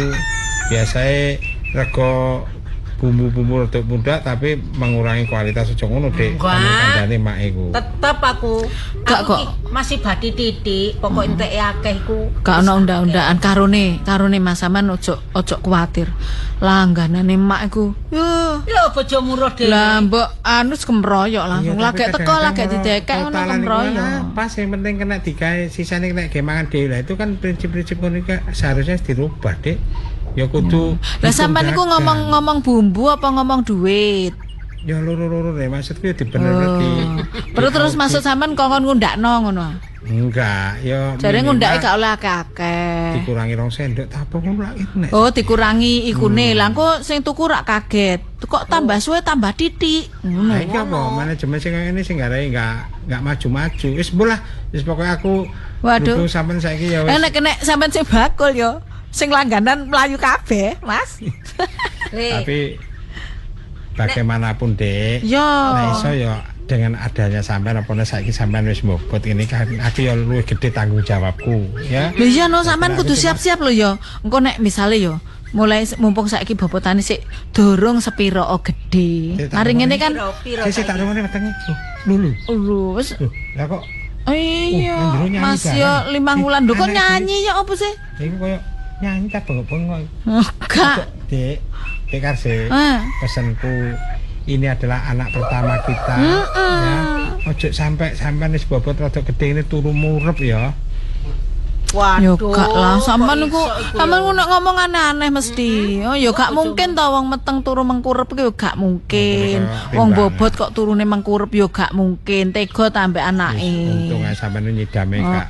biasae rego bumbu-bumbu rada muda tapi mengurangi kualitas aja ngono, Dik. Kandhane mak iku. Tetep aku. Gak kok masih badi titik, pokok enteke akeh iku. Gak ono unda-undaan karone, karone Mas sampean ojo ojo kuwatir. Langganane mak iku. Yo. Lho bojomu roh dhewe. Lah mbok anu kemroyok langsung. Lagek teko lagek didekek ngono kemroyok. Pas yang penting kena digawe sisane kena gawe mangan dhewe. Lah itu kan prinsip-prinsip ngono iki seharusnya dirubah, Dik. Ya kudu. Lah sampean niku ngomong-ngomong bumbu apa ngomong duit? Ya loro-loro deh, maksudku ya dibener di. Perlu terus maksud sampean kongkon ngundakno ngono. Enggak, ya. Jare ngundake gak oleh akeh-akeh. Dikurangi 2 sendok ta apa ngono lak nek. Oh, dikurangi ikune. Lah engko sing tuku rak kaget. Kok tambah suwe tambah titik. Ngono. Lah iki apa manajemen sing ngene sing garai enggak maju-maju. Wis mboh lah, wis pokoke aku. Waduh. Sampean saiki ya wis. Nek nek sampean sing bakul ya. Sing langganan mlayu kabeh, Mas. Tapi bagaimanapun, Dek, ya. Nah iso ya dengan adanya sampean apa saiki sampean wis mbobot ini kan aku ya luwih gede tanggung jawabku, ya. Lho iya no sampean kudu siap-siap lho ya. Engko nek misale ya mulai mumpung saiki bobotane sik durung sepiro gede. Mari ngene kan sik tak rungokne wetenge. Lho lho. Wis. Lah kok iya, Mas ya 5 wulan lho kok nyanyi ya apa sih? Iku koyo nyanyi ta bengok-bengok. Enggak. Dek, Dek Karse, pesenku ini adalah anak pertama kita. Ya. Ojo sampai sampean wis bobot rada gedhe ini turu murep ya. Waduh. Yo gak lah, sampean niku sampean nek ngomong aneh-aneh mesti. Oh yo gak mungkin to wong meteng turu mengkurep ki yo gak mungkin. Wong bobot kok turune mengkurep yo gak mungkin. Tega ta ambek anake. Untung ae sampean nyidame gak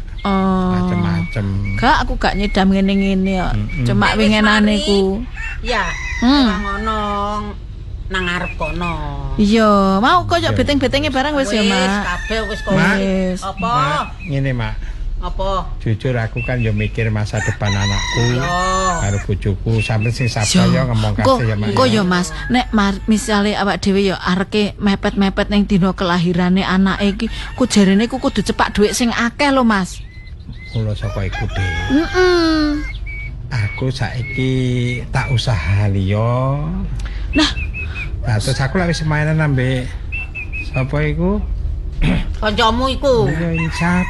macem-macem. Gak, aku gak nyidam ngene-ngene kok. Cuma winginane ku. Ya, ngono nang ngarep kono. Iya, mau kok yo beteng-betenge barang wis ya, Mak. Wis kabeh wis kok. Apa? Ngene, Mak. Apa? Jujur aku kan yo mikir masa depan anakku karo bojoku, sampe sing sabar yo ngomong kasih ya, Mak. Kok yo Mas, nek misale awak dhewe yo areke mepet-mepet ning dina kelahirane anake iki, ku jarene ku kudu cepak dhuwit sing akeh lho, Mas. Kula saka iku, Dik. Aku saiki tak usaha liya. Nah, terus aku lek wis mainan ambek sapa iku? Kancamu iku. Iya, Insap.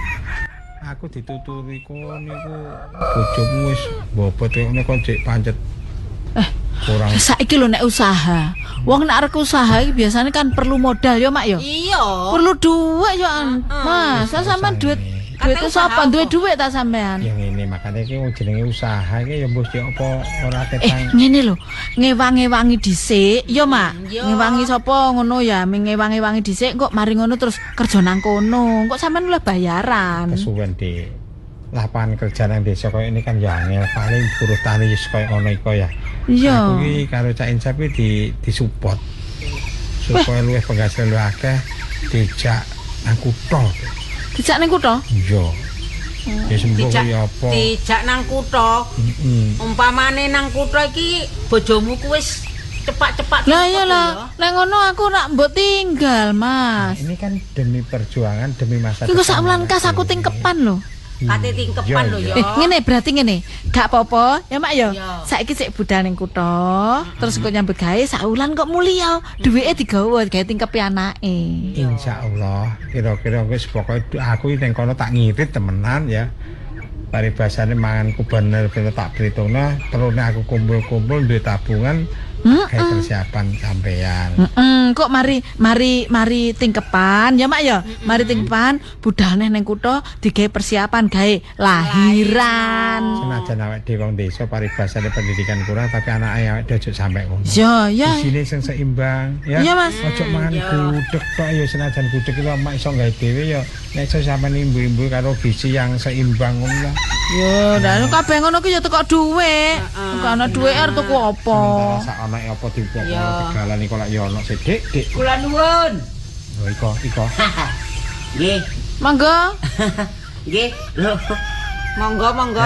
Aku dituturi kono niku bojomu wis bobot ngene kok jek pancet. Kurang. Saiki lho nek usaha. Wong nek arek usaha iki biasanya kan perlu modal ya, Mak ya. Iya. Perlu duit ya, Mas. Lah sampean duit duit sapa? Duwe duit ta sampean? Ya ngene, makane iki wong jenenge usaha iki ya mesti apa ora ketang. Ngene lho, ngewang-ngewangi dhisik ya, Mak. Ngewangi sapa ngono ya, ngewangi-wangi dhisik kok mari ngono terus kerja nang kono. Kok sampean oleh bayaran. Kesuwen, Dik. Lapangan kerja nang desa koyo ini kan ya angel, paling buruh tani wis koyo ngono iku ya. Iya. Aku iki karo Cak Insap iki disupport. Supaya luwih penghasilan luwih akeh dijak nang kutha. Dijak nang kutha? Iya. Ya sembuh ya apa? Dijak nang kutha. Umpamane nang kutha iki bojomu ku wis cepak-cepak. Lah iya lah, nek ngono aku nak mbok tinggal, Mas. Nah, ini kan demi perjuangan, demi masa depan. Iku sak wulan kas aku tingkepan lho. Kate tingkepan lho ya. Ngene berarti ngene. Gak apa-apa, ya Mak ya. Saiki sik budal ning kutha, terus kok nyambut gawe sak wulan kok mulia. Duwike digawa gawe tingkepi anake. Insyaallah, kira-kira wis pokoke aku ning kono tak ngirit temenan ya. Paribasane manganku bener-bener tak perhitungna, perlune aku kumpul-kumpul duwe tabungan kayak persiapan sampean. Kok mari tingkepan ya Mak ya. Mari tingkepan budalne ning kutha digawe persiapan gawe lahiran. Senajan awake dhewe wong desa paribasane pendidikan kurang tapi anake awake dhewe aja sampe ngono. Ya, ya. Isine sing seimbang ya. Iya, Mas. Ojo mangan gudeg tok ya, senajan gudeg itu mak iso gawe dhewe ya. Nek iso sampean imbu-imbu karo gizi yang seimbang ngono lah. Yo, ndak kabeh ngono ki ya teko dhuwit. Kok ana dhuwit arep tuku apa? Sementara sak ana apa diupok tegalan iku lak ya ana sithik, Dik. Kula nuwun. Lho iko. Nggih. Monggo. Nggih. Lho. Monggo, monggo.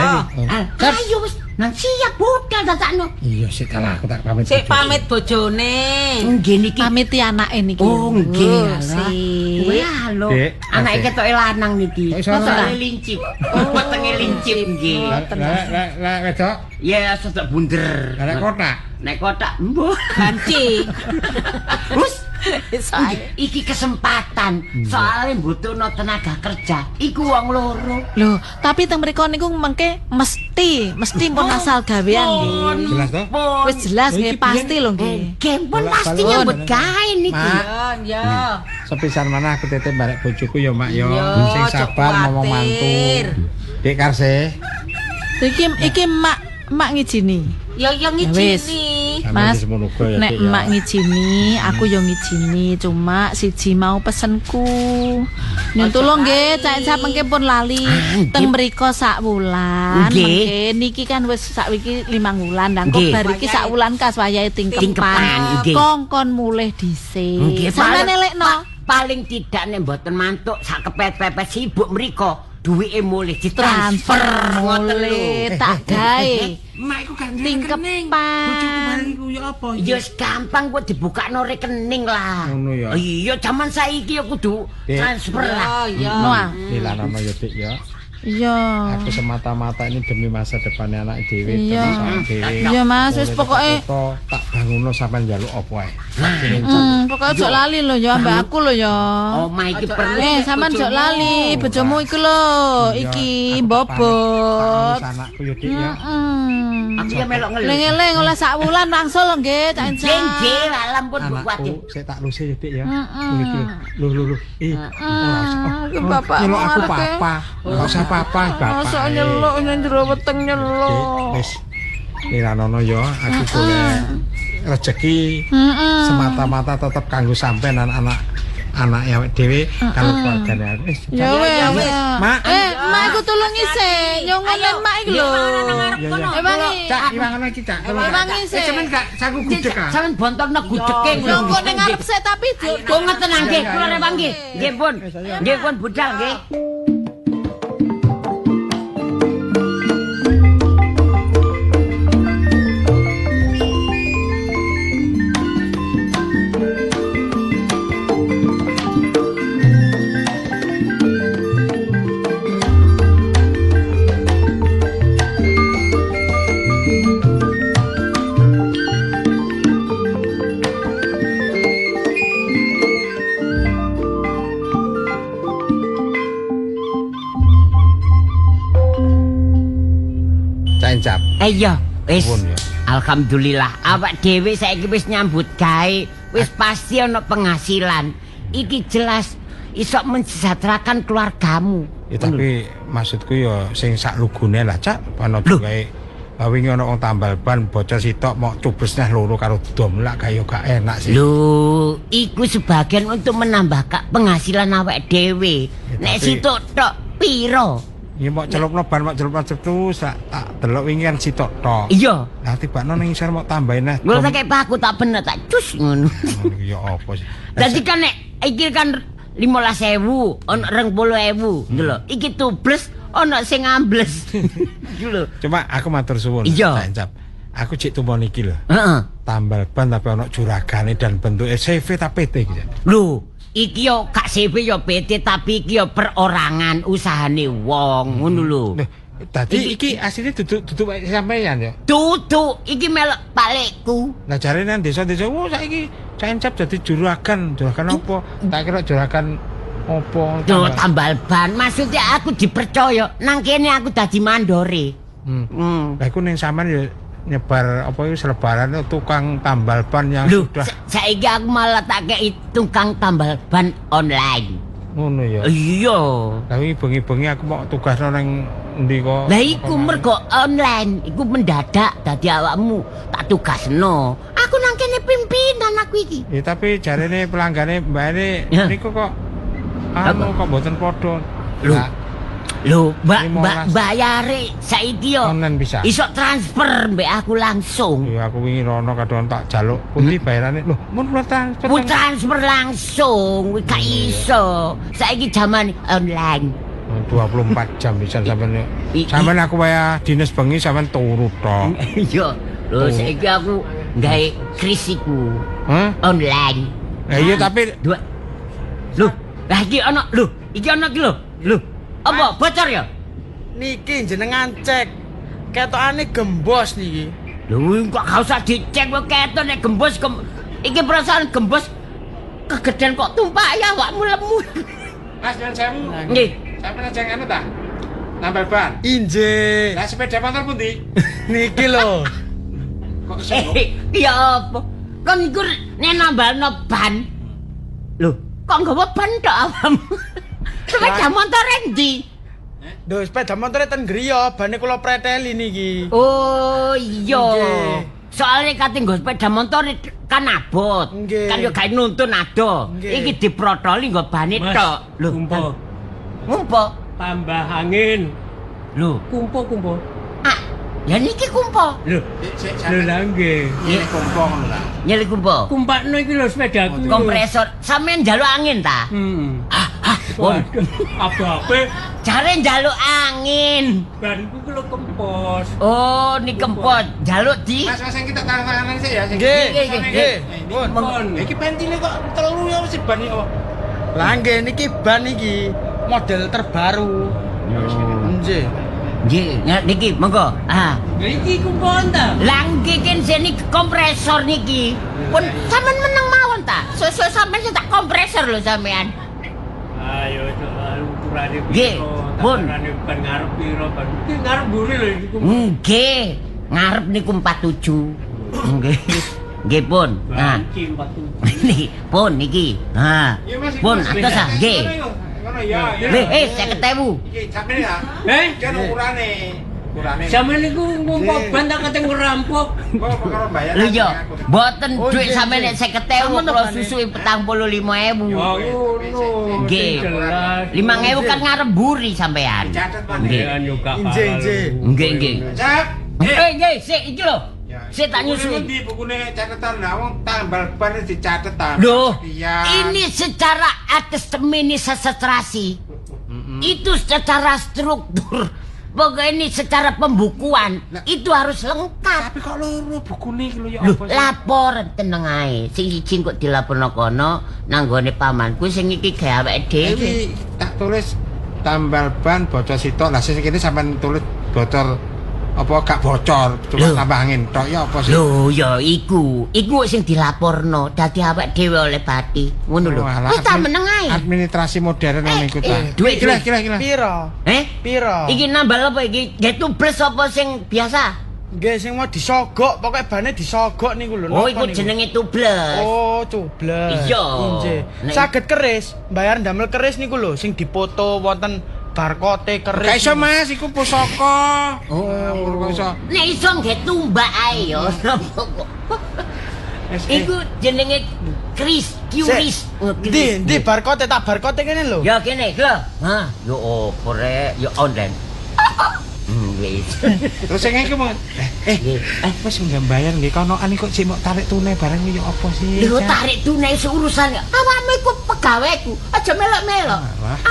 Ayo wis nang siap budal dadakno. Iya sik kalah aku tak pamit. Sik pamit bojone. Nggih niki. Pamiti anake niki. Oh nggih. Wah lho. Anake ketoke lanang niki. Wetenge lincip. Wetenge lincip nggih. Lek wedok? Ya sedok bunder. Lek kotak. Nek kotak mbuh banci. Wis iki kesempatan soalnya butuhno tenaga kerja iku wong loro. Lho, tapi teng mriku niku mengke mesti pun asal gawean nggih. Jelas to? Wis jelas nggih pasti lho nggih. Nggih pun pasti nyambut gawe niki. Iya. Sepisan mana aku titip barek bojoku ya Mak ya. Sing sabar ngomong mantu. Dik Karse. Iki mak ngijini. Ya yang ngijini. Mas, nek emak ngijini, aku yo ngijini, cuma siji mau pesenku. Nyun tulung nggih, Cak Insap mengke pun lali teng mriko sak wulan. Mengke niki kan wis sak wiki 5 wulan, nang kok bar iki sak wulan kas wayahe tingkepan. Kongkon mulih dhisik. Sampeyan elekno. Paling tidak nek mboten mantuk sak kepet-pepet sibuk mriko. Duwike mulih ditransfer ngoten lho. Tak gawe. Mak iku gak rekening. Bojoku bareng iku ya apa? Ya wis gampang kok dibukakno rekening lah. Ngono ya. Iya jaman saiki ya kudu transfer lah. Iya. Dilanono ya Dik ya. Iya. Aku semata-mata ini demi masa depannya anak dhewe, terus awake dhewe. Iya Mas, wis pokoke tak bangunno sampean njaluk apa ae. Pokoke ojo lali lho ya ambek aku lho ya. Omah iki perlu. Sampean ojo lali, bojomu iku lho, iki. iki bobot. Anakku yo Dik ya. Aku ya melok ngelus. Eling-eling oleh sak wulan langsung nggih Cak Insa. Nggih, alam pun Bu Anakku sik tak luse ya Dik ya. Lho lho lho. Ih, bapak nyeluk aku papa. Enggak usah papa, bapak. Mosok nyeluk nang jero weteng nyeluk. Wis. Niranono yo, aku golek rezeki semata-mata tetep kanggo sampean anak-anak awake dhewe karo keluargane. Wis. Ya wis. Mak, mak iku tulungi sik, nyongone mak iku lho. Ewangi. Cak, iwangono iki, Cak. Ewangi sik. Sampeyan gak saku gudeg ah. Sampeyan bontokno gudege lho. Kok ning ngarep sik tapi kok ngeten nggih, kula rewang nggih. Nggih pun. Nggih pun budal nggih. Iya, wis. Alhamdulillah, awak dhewe saiki wis nyambut gawe, wis pasti ana penghasilan. Iki jelas iso mensejahterakan keluargamu. Ya tapi maksudku ya sing sak lugune lah, Cak, ana gawe wingi ana wong tambal ban bocah sitok mok cubes neh loro karo dom lak kaya gak enak sih. Lho, iku sebagian untuk menambah penghasilan awak dhewe. Nek sitok tok piro? Ya mok celupno ban, mok celupno terus tak delok wingi kan sitok tok. Iya. Lah tibakno ning isor mok tambahin neh. Ngono tak paku tak bener tak cus ngono. Ya apa sih. Dadi kan nek iki kan 15.000, ono 20.000, lho. Iki tubles ono sing ambles. Iki lho. Cuma aku matur suwun. Iya. Aku cek tumpon iki lho. Heeh. Tambal ban tapi ono juragane dan bentuke CV ta PT iki. Lho. Iki yo gak CV yo PT tapi iki yo perorangan usahane wong ngono lho. Dadi iki asline duduk sampeyan ya. Duduk iki melok palekku. Lah jare nang desa-desa wo saiki Cak dadi juragan, juragan apa? Tak kira juragan apa? Tambal ban. Maksudnya aku dipercaya nang kene aku dadi mandore. Lah iku ning sampean yo nyebar apa itu selebaran tukang tambal ban yang loh, sudah saiki aku malah tak kei tukang tambal ban online. Ngono ya. Iya. Tapi bengi-bengi aku mau tugasno nang endi kok. Lah iku mergo online, iku mendadak dadi awakmu tak tugasno. Aku nang kene pimpinan aku iki. Ya tapi jarene pelanggane mbake niku kok anu kok mboten padha. Lho. Lho, mbak bayare saiki yo iso transfer mbek aku langsung. Iya, aku wingi rono kadang tak jaluk pundi bayarane. Lho, mun kula transfer. Mun transfer langsung, kuwi gak iso. Saiki jaman online. 24 jam bisa sampean. Sampean aku waya dinas bengi sampean turu tok. Iya. Lho, saiki aku gawe kris iku. Hah? Online. Lah iya tapi lho, lah iki ana lho, iki ana iki lho. Lho. Apa bocor ya? Niki jenengan cek. Ketokane gembos niki. Lho kok gak usah dicek kok ketok nek gembos iki perasaan gembos kegedean kok tumpak ya awakmu lemu. Mas nyuwun sewu. Nggih. Sampeyan ajeng anu ta? Nambal ban. Injih. Lah sepeda motor pundi? Niki lho. Kok ya apa? Kon iku nek nambalno ban. Lho, kok nggawa ban tok awakmu? Sepeda motor endi? Lho, sepeda motore ten griya, bane kula preteli niki. Oh iya. Soale kate nggo sepeda motor kan abot. Kan yo gawe nuntun ado. Iki diprotoli nggo bane tok. Lho, kumpo. Kumpo tambah angin. Lho, kumpo-kumpo. Ah, ya niki kumpo. Lho, lho lha nggih. Nyele kumpo ngono ta. Nyele kumpo. Kumpakno iki lho sepedaku. Kompresor. Sampeyan njaluk angin ta? Heeh. Waduh, ape-ape jare njaluk angin. Banku ku lho kempos. Oh, ni kempos. Njaluk di. Mas, mas kita tangan-tanganan sik ya. Nggih, nggih. Pun. Iki pentile kok telu ya wis ban iki. Lah nggih niki ban iki model terbaru. Nggih. Nggih, niki monggo. Ah. Iki kumpon ta? Lah nggih ken niki kompresor niki. Pun sampean meneng mawon ta? Sesuk sampean sing tak kompresor lho sampean. Ayo ukurannya Nggih. Pun. Ban ngarep piro ban. Iki ngarep mburi lho iku. Nggih, ngarep niku 47. Nggih. Nggih pun. Nah, Iki 47. niki pun niki. Ha. Pun atos ah nggih. Ngono ya. Lho, 50.000. Iki sampeyan ya. Eh? Iki ono ukurane. Ukurane. Sampeyan niku ngumpul ban tak kate ngerampok. Kok perkara bayar. Lho iya, mboten Oh, dhuwit nggih, sampeyan nek nggih. 50.000 Sampeyan kula apa, susuhi 45.000. Ya ngono. Nggih. Jelas. 5.000 kan ngarep mburi sampean. Dicatet Mas. Nggih. Ya yo gak Injih, injih. Nggih, nggih. Cak. Nggih, sik iki lho. Sik tak nyusui. Bukune bukune catatan lah wong tambal ban dicatet tambal. Loh, sekian. ini secara administrasi. Itu secara struktur. Pokoknya ini secara pembukuan itu harus lengkap. Tapi kok loro bukune iki lho ya Loh, apa sih? laporan teneng ae. Sing siji kok dilaporno kono nang nggone pamanku sing iki gawe awake dhewe. Iki tak tulis tambal ban bocor sitok. Lah sing kene sampean tulis bocor apa gak bocor, cuma Loh. tambah angin tok ya apa sih? Lho ya iku, iku sing dilaporno dadi awake dhewe oleh bati. Ngono lho. Oh, alah, Wis tak meneng ae. Administrasi modern ngono iku ta. Duit, Kira duit. kira kira. Piro? Eh? Piro? Iki nambal apa iki? Nggih tubles apa sing biasa? Nggih sing mau disogok, pokoke bane disogok niku lho. Oh, napa iku niku? jenenge tubles. Oh, cubles. Iya. Injih. Nek- Saged keris, bayar ndamel keris niku lho sing dipoto wonten barcode keris. Gak iso Mas, iku pusaka. Oh, kok iso. Nek iso nggih tumbak ae ya. Napa kok. Iku jenenge kris, QRIS. Oh, Ndi, ndi barcode tak barcode kene lho. Ya kene, lho. Ha, yo opo rek, yo online. Wis. Terus sing iki mau wis nggak bayar nggih konoan kok sik mok tarik tunai barang iki ya apa sih? Lho Cak? tarik tunai seurusan. Awakmu iku pegaweku, aja melok-melok.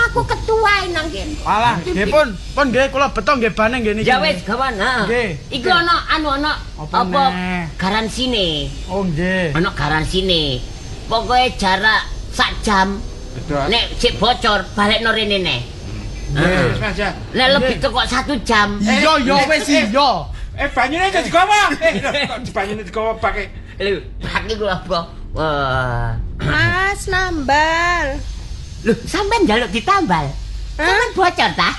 Aku ketua nang kene. Alah, nggih pun, pun nggih kula beto nggih bane nggih niki. Ya wis, kawan, ha. Nggih. Iku ana anu ana Apa apa neh? garansine. Oh nggih. Ana garansine. Pokoke jarak sak jam. Betul. Nek sik bocor balekno rene neh. Nggih, wis Mas ya. Nek lebih teko 1 jam. Iya ya wis iya. Banyune aja digawa. Lho, kok banyune digawa pakai. Lho, bak iku apa? Wah. Mas nambal. Lho, sampean njaluk ditambal. Sampean bocor ta?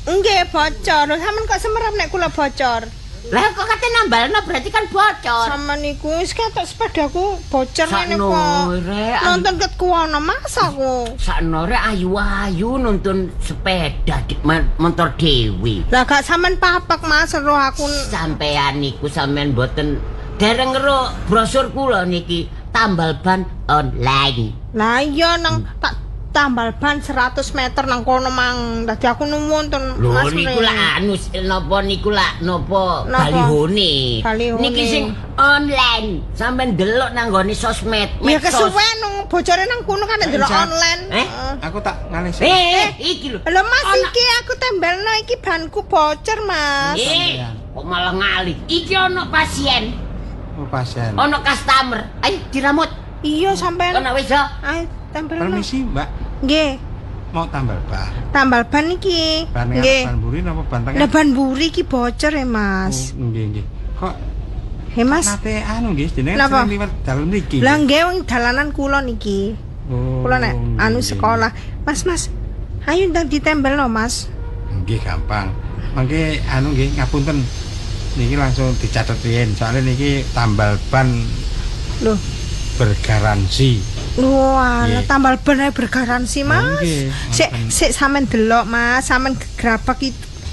Nggih bocor. Lho sampean kok semerap nek kula bocor? Lah kok kate nambalno berarti kan bocor. Sampean niku wis ketok sepedaku bocor ngene Sakno, kok. Rek. Nonton ket kuwono Mas aku. Sakno rek ayu-ayu nuntun sepeda di motor dhewe. Lah gak sampean papak Mas ero aku. Sampean niku sampean mboten dereng ero brosur kula niki tambal ban online. Lah iya nang tak tambal ban 100 meter nang kono mang. Dadi aku nuwun ten Lho Mas niku Mre. lak anu napa niku lak napa Napa? balihone. Balihone. Niki sing online sampean delok nang nggone sosmed. Ya medsos. kesuwen nang bocore nang kono kan nek delok online. Eh? Aku tak ngalih sik. Iki lho. Lho Mas iki aku tembelno iki banku bocor Mas. Kok malah ngalih. Iki ono pasien, Oh, pasien. ono customer. Ayo diramut. Iya sampean. Ono wis ya. Ayo tempelno. Permisi, Mbak. Nggih, Mau tambal ban. tambal ban iki. Ban ngarep, Nggih. ban mburi napa ban tengah? Lah ban mburi iki bocor ya Mas. Oh, nggih, nggih. Kok He Mas. nate anu nggih jenengan Napa? sering liwat dalem niki. Lah nggih wong dalanan kula niki. Oh, Kula nek anu nggih. sekolah. Mas Mas. Ayo ndang ditembelno Mas. Nggih gampang. Mangke anu nggih ngapunten. Niki langsung dicatet riyen soalnya niki tambal ban Loh. bergaransi. Wah, Nggih. tambal ban ae bergaransi, Mas. Nggih, Sik sik sampean delok, Mas, sampean gerabak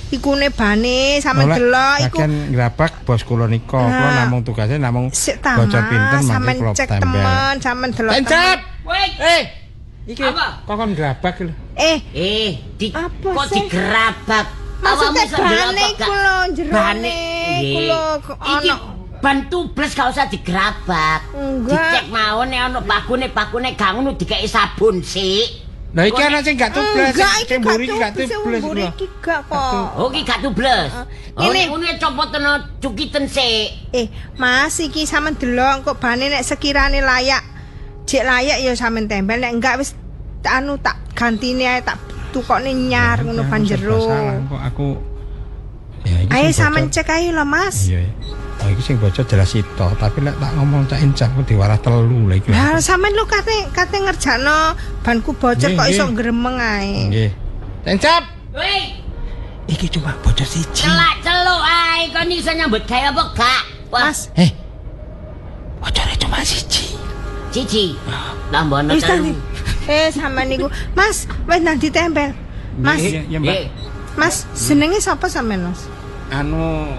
ikune bane, sampean Oleh, delok iku bagian ngrabak bos kula nika, kula Nah. namung tugasnya namung sik ta, bocor pinten Mas, mangke sampean kula cek tempel. temen, sampean delok. Tencap! Woi. Iki kok kon ngrabak lho. Eh, Kok Apa sih? digerabak? Maksudnya Awakmu iso ndelok bane apa iku gak? lho, jerone Bane. iku lho, kok Iki ono. ban tubles gak usah digerabak. Enggak. Dicek mawon nek ono pakune gak ngono dikeki sabun sik. Lah iki ana sing gak tubles, Enggak, iki sing mburi iki gak sing tubles. mburi lho. iki gak kok. Oh iki gak tubles. Oh Ini. nek ngono copotono cukiten sik. Mas iki sampean delok kok bane nek sekirane layak. Jek layak ya sampean tempel, nek enggak wis anu tak gantine ae tak tukokne nyar ngono ban Aku serba jero. Salah kok aku Ya iki Ayo sing sampean bocor. cek ayo lho, Mas. Iya. iya. Oh, iki sing bocor jelas itu, tapi lek tak ngomong cak encap aku diwarah telu lha iki. Lah sampean lho kate kate ngerjakno banku bocor Nggih, kok iso nggih. gremeng ae. Nggih. Cak Encap. Woi, Iki cuma bocor siji. Celak-celuk ae kon iso nyambut gawe apa gak? Mas. Bocore cuma siji. Siji. Tambah ono Wis telu. Sampean niku. Mas, wis nang ditempel. Mas. Iya, Mbak. Mas, senenge sapa sampean, Mas? Anu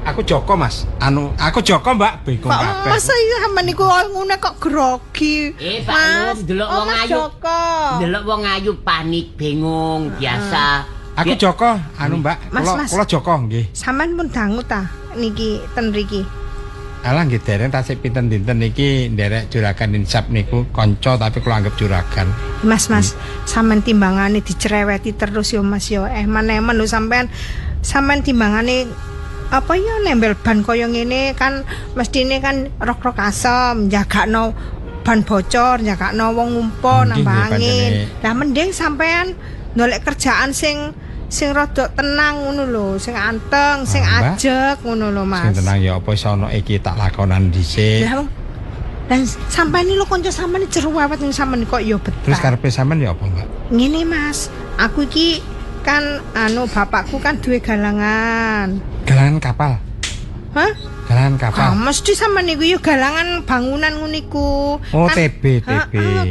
aku Joko, Mas. Anu, aku Joko, Mbak. Bingung Kok kabeh. masa iya sampean niku ngene kok grogi. Pak Lum, delok wong Mas ayu. Joko. Delok wong ayu panik, bingung, biasa. Aku Joko, anu Mbak, Mas, kula Mas. kula Joko nggih. Sampean pun dangu ta niki ten mriki. Alah nggih dereng tasik pinten dinten niki nderek juragan insap niku kanca tapi kula anggap juragan. Mas, Mas, sampean timbangane dicereweti terus yo Mas yo. Eman-eman lho sampean. Sampean timbangane apa ya nembel ban kaya ngene kan mestine kan rok-rok asem, jagakno ban bocor, jagakno wong ngumpo Nggih, nambah nggih, angin. pancene. Lah mending sampean ndolek kerjaan sing sing rada tenang ngono lho, sing anteng, sing Ah, Mbak. ajeg ngono lho Mas. Sing tenang ya apa iso ana iki tak lakonan dhisik. Lah dan sampean iki lho kanca sampean cerewet ning sampean kok ya betah. Terus karepe sampean ya apa, Mbak? Ngene Mas, aku iki kan anu bapakku kan duwe galangan. Galangan kapal. Hah? Galangan kapal. Ah, mesti sama niku yo galangan bangunan ngono iku. Oh, Kan- TB, TB. Heeh,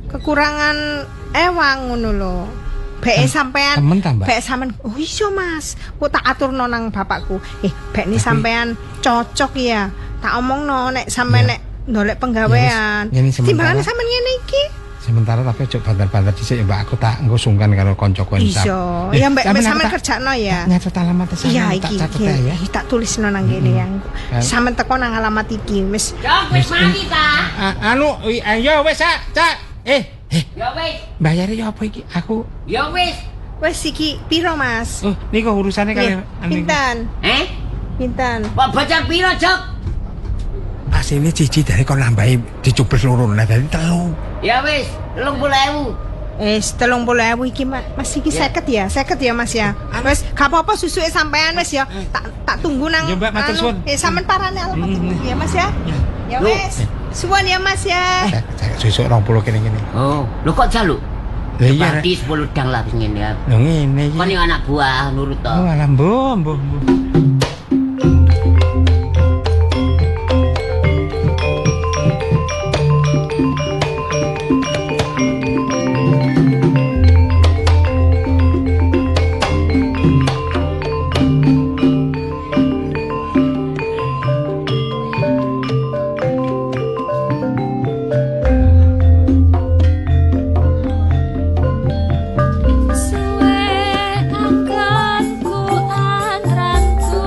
kekurangan ewang ngono lho. Beke sampean temen ta, Mbak? Beke sampean. Oh iya Mas, kok tak aturno nang bapakku. Bek ni sampean cocok ya. Tak omongno nek sampean nek ndolek penggawean. Ya wis, ngene sementara. Timbangane sampean ngene iki. Sementara tapi ojo banter-banter dhisik ya Mbak, aku tak engko sungkan karo kancaku insap. Iya, ya mbak sampean aku sampean tak- kerjakno ya. Nyatet alamat sampean Iya tak iki, catet iki, ya. iki tak tulisno nang kene yang. Kan. Sampean teko nang alamat iki wis. Jok wis mati ta? Anu, ayo wis, Cak. Cak. Ya wis, Bayare ya apa iki? Aku ya wis. Wis iki piro Mas? Oh, niku urusane kali Nggih, Pinten? Eh? Pinten? Kok bocor piro, Jok? Asine siji dari kon nambahi dicubes loro nah dadi telu. Ya wis, 30.000. Wis 30.000 iki Mas. Mas iki 50 ya? 50 ya Mas ya. Wis gak apa-apa susuke sampean wis ya. Tak tunggu nang Ya, Mbak, matur anu. suwun. Sampean parane alamat iki ya Mas ya. Ya Loh. wis. Suwun ya Mas ya. Susuk 20 kene-kene. Oh, lho kok jaluk? Lah iya. Rek. Berarti 10 dang lah wis ngene ya. Lho ngene iki. Kon iki anak buah nurut to. Oh, alah mbuh, mbuh, mbuh. Suwe angkanku anrantu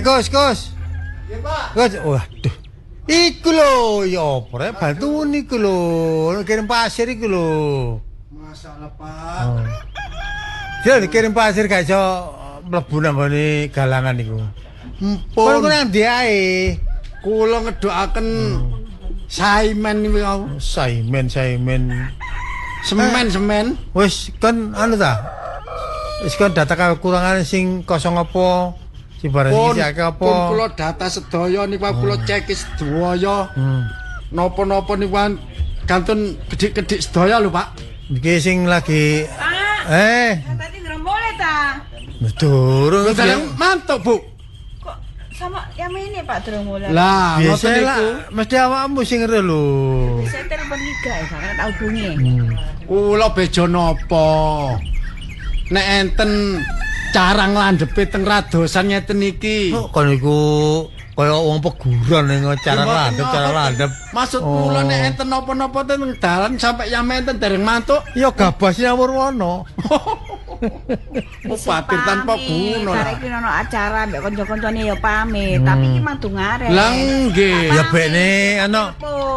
Kus, Kus. Nggih, Pak. Kus, waduh. Iku lho, ya apa rek bantuan iku lho. Kirim pasir iku lho. Masalah, Pak. Oh. Dia dikirim pasir gak iso mlebu nang nggone galangan iku. Empun. Kono nang ndi ae? Kula ngedoaken Saimen niku wau. Saimen, Saimen. Semen, semen. Wis kon anu ta? Wis kon data kekurangan sing kosong apa? Sing barang Pun, sing akeh apa? pun kula data sedaya niku kula ceki sedaya. Napa-napa niku kan kantun kedik-kedik sedaya lho, Pak. Iki sing lagi Pak, tadi durung boleh ta? Durung. Lho, dereng mantuk, Bu. Kok sama yang ini Pak durung mulai. Lah, Biasa ngoten lah, niku. mesti awakmu sing ngeri lho. Saya telepon Liga ya, kan tak hubungi. Kula bejo napa? Nek enten cara nglandhepe teng radosan ngeten iki. Kok kon iku kaya wong peguron ning cara Mboten landhep, cara ngoten. landhep. Maksud Oh. kula nek enten napa-napa teng dalan sampe yame enten dereng mantuk. Ya gabah sinawur wono. Oh, batin tanpa guna. Bareng iki ono acara mbek kanca-kancane ya pamit, tapi iki mang dungare. Lah nggih. Ya bekne ana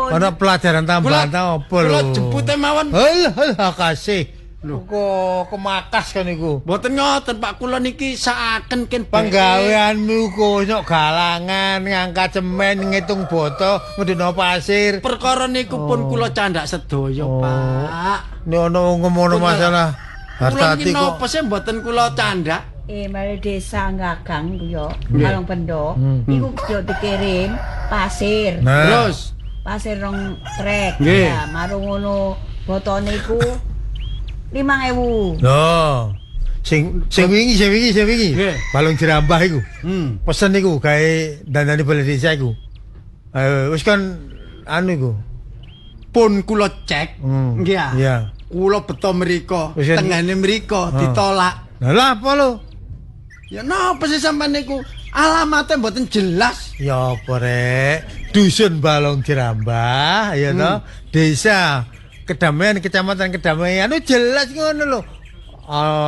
ana pelajaran tambahan ta apa lho. Kula jempute mawon. Halah, halah kasih. Lho kok kemakas kan iku. Mboten ngoten Pak, kula niki saaken ken Penggaweanmu kok nyok galangan, ngangkat semen, ngitung boto, ngedeno pasir. Perkara niku pun kula candhak sedaya, Pak. Nek ana wong ngono masalah Kula niki hartati kok. napa sih mboten kula candhak? Mari desa Gagang iku yo, Nggih. Kalong Bendo, iku yo dikirim pasir. Nah. Terus Pasir rong trek. Nggih. Ya, marung ngono botone iku 5000. Lho. Sing sing wingi, sing wingi, sing wingi. Nggih. Balung jerambah iku. Hmm. Pesen iku gawe dandani balai desa iku. Ayo wis kan anu iku. Pun kula cek. Nggih ah. Iya. Kula beto mriko, Wis kan- tengene mriko Ah. ditolak. Lah lha apa lho? Ya napa sih sampean niku? Alamatnya mboten jelas. Ya apa rek? Dusun Balong Jerambah ya toh. Desa Kedamaian, Kecamatan Kedamaian. Anu jelas ngono lho.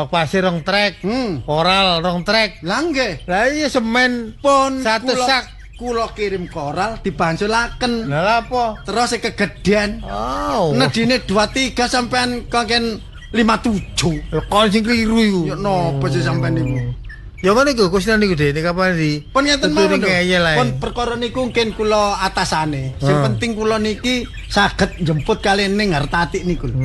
Pasir rong trek, koral rong trek. Lah nggih. Lah iya semen Pun satu sak. Kula kirim koral dibansulaken. Lah lha apa? Terus sing kegedean. Oh. Nedine 23 sampean kangken 57. Lho kon sing keliru iku. Ya napa sih sampean niku? Ya ngono iku Kusnan niku Dik, nek kapan di Pun ngeten mawon lho. Ngeyel ae. Pun perkara niku mungkin kula atasane. Sing Ah. penting kula niki saged njemput kali ning Hartati niku lho.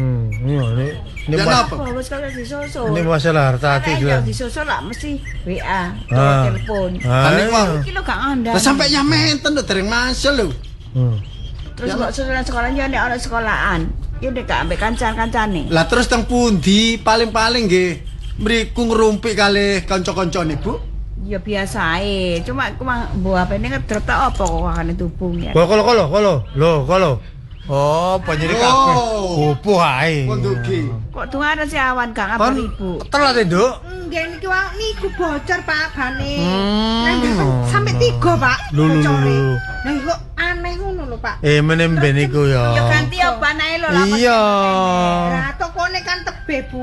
Iya, ini Ya napa? Oh, wis kalau disusul. Ini masalah Hartati Arek juga. yo disusul lah mesti WA, Ah. telepon. Ah. Lah niku wau. Iki lho gak ngandani. Lah sampe yame enten lho dereng masuk lho. Terus kok susulan sekolah yo nek ana sekolahan, yo nek gak ambek kancan-kancane. Lah terus teng pundi paling-paling nggih mriku ngrumpik kalih kanca-kancane, Bu. Ya biasa ae, cuma aku mang mbok HP-ne ngedrop tak apa kok wakane dubung ya. Kolo kolo kolo kolo. Lho kolo. Oh, panjene kabeh. Oh. Opo ae. Pun dugi. Kok dungane si awan gak ngabar Kon ibu. telat e, Nduk. Nggih niki wae niku bocor Pak bane. Hmm. Nembel sampe 3 Pak. Lho, lho, lho, bocore. lho. Lah kok aneh ngono lho Pak. Mene mben iku ya. Ya ganti oban ae lho lah. Iya. Lah tokone kan tebih Bu.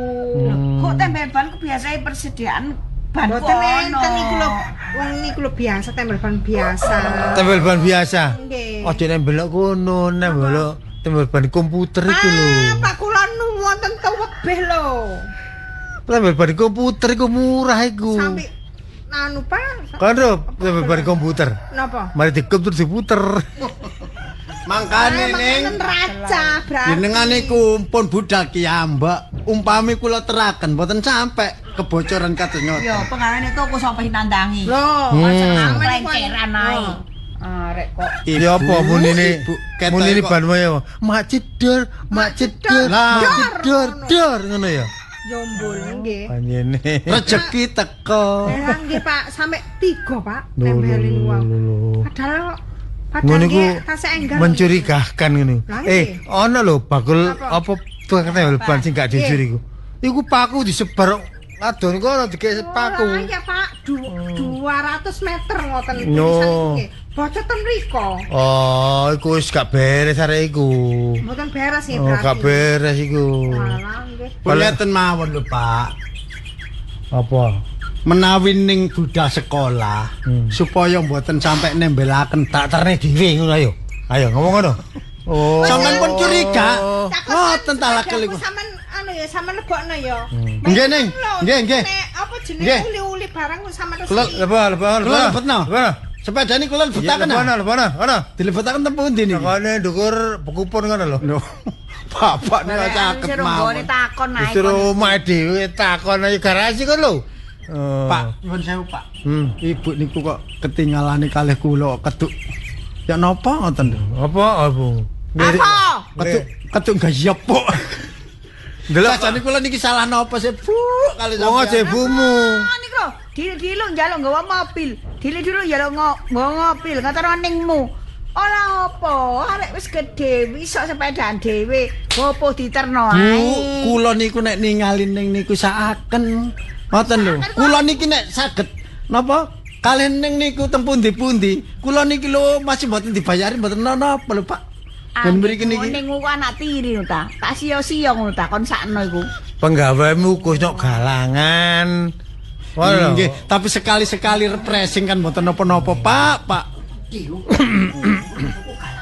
Kok tembel ban ku biasane persediaan ban ku Mboten ono. enten niku lho. Wong niku lho biasa tembel ban biasa. Tembel ban biasa. Nggih. Aja nembel kono, nembel tembel ban komputer iku lho. Ah, Pak kula nu wonten tewebih lho. Tembel ban komputer iku murah iku. Sampai anu Pak. Kan lho, tembel ban komputer. Napa? Mari dikup terus diputer. Mangkane ning Neraca berarti. jenengan niku pun budal kiyambak. Umpami kula teraken mboten sampe kebocoran kados ngoten. Yo penggaweane toko sampe nandangi. Lho, Hmm. Lenceran ae. Arek kok. Ya apa munine? Ibu, ketok Munine kok. ban wae. Mak cedor, mak cedor, Lah. mak cedor, dor ngono ya. Jombol nggih. Panjene. Rezeki teko. Lah nggih Pak, sampe 3 Pak Lho, lho, tembelin lho, wong. lho, lho. Padahal padahal Ngono iku nggih tasih enggal. mencurigakan ngono. Lah, Eh, nggih. ana lho bakul apa tukang tembel ban sing gak jujur Nggih. iku. Iku paku disebar adon kono dikek paku. Lah ya Pak, 200 meter ngoten Yo. tulisan nggih. Bocor ten mriko. Oh, iku wis gak beres arek iku. Mboten beres nggih Oh, berarti. gak beres iku. Walah nggih. Pun ngeten mawon lho, Pak. Apa? Menawi ning budal sekolah supaya mboten sampai nembelaken tak terne dhewe ngono ayo. Ayo ngomong ngono. Oh. Sampeyan pun curiga. Ngoten ta lakel iku. Sampeyan anu ya, sampeyan lebokno ya. Nggih, Ning. Nggih, nggih. Nek apa jenenge uli-uli barang sampeyan resiki. Lebok, lebok, lebokno. Sepedane kula lebetaken. Lebokno, lebokno, ngono. Dilebetaken teng pundi niki? Tekone ndukur bekupun ngono lho. Bapak nek caket mawon. Takon ae. Wis omahe dhewe takon ae garasi kon lho. Pak, nyuwun sewu, Pak. Ibu niku kok ketinggalane kalih kula keduk. Ya napa ngoten lho? Apa, apa? Apa? Keduk keduk gayepuk. Ndelok sajane kula niki salah napa sih, Bu? Kali sampeyan. Wong aja ibumu. Niku lho, dil-dilu njaluk nggawa mobil. Dil-dilu njaluk nggawa mobil, ngataro ningmu. Ora apa, arek wis gedhe, iso sepedaan dhewe, gopo diterno ae. Bu, kula niku nek ningali ning niku saaken. Ngoten lho. Kula niki nek saged napa kalian ning niku teng pundi-pundi, kula niki lho masih mboten dibayari mboten napa lho, Pak. Ben mriki niki. Ning ku anak tiri lho ta. Tak sia-sia ngono ta kon sakno iku. Penggawemu Gus nok galangan. Nggih, tapi sekali-sekali refreshing kan mboten napa-napa, Pak, Pak.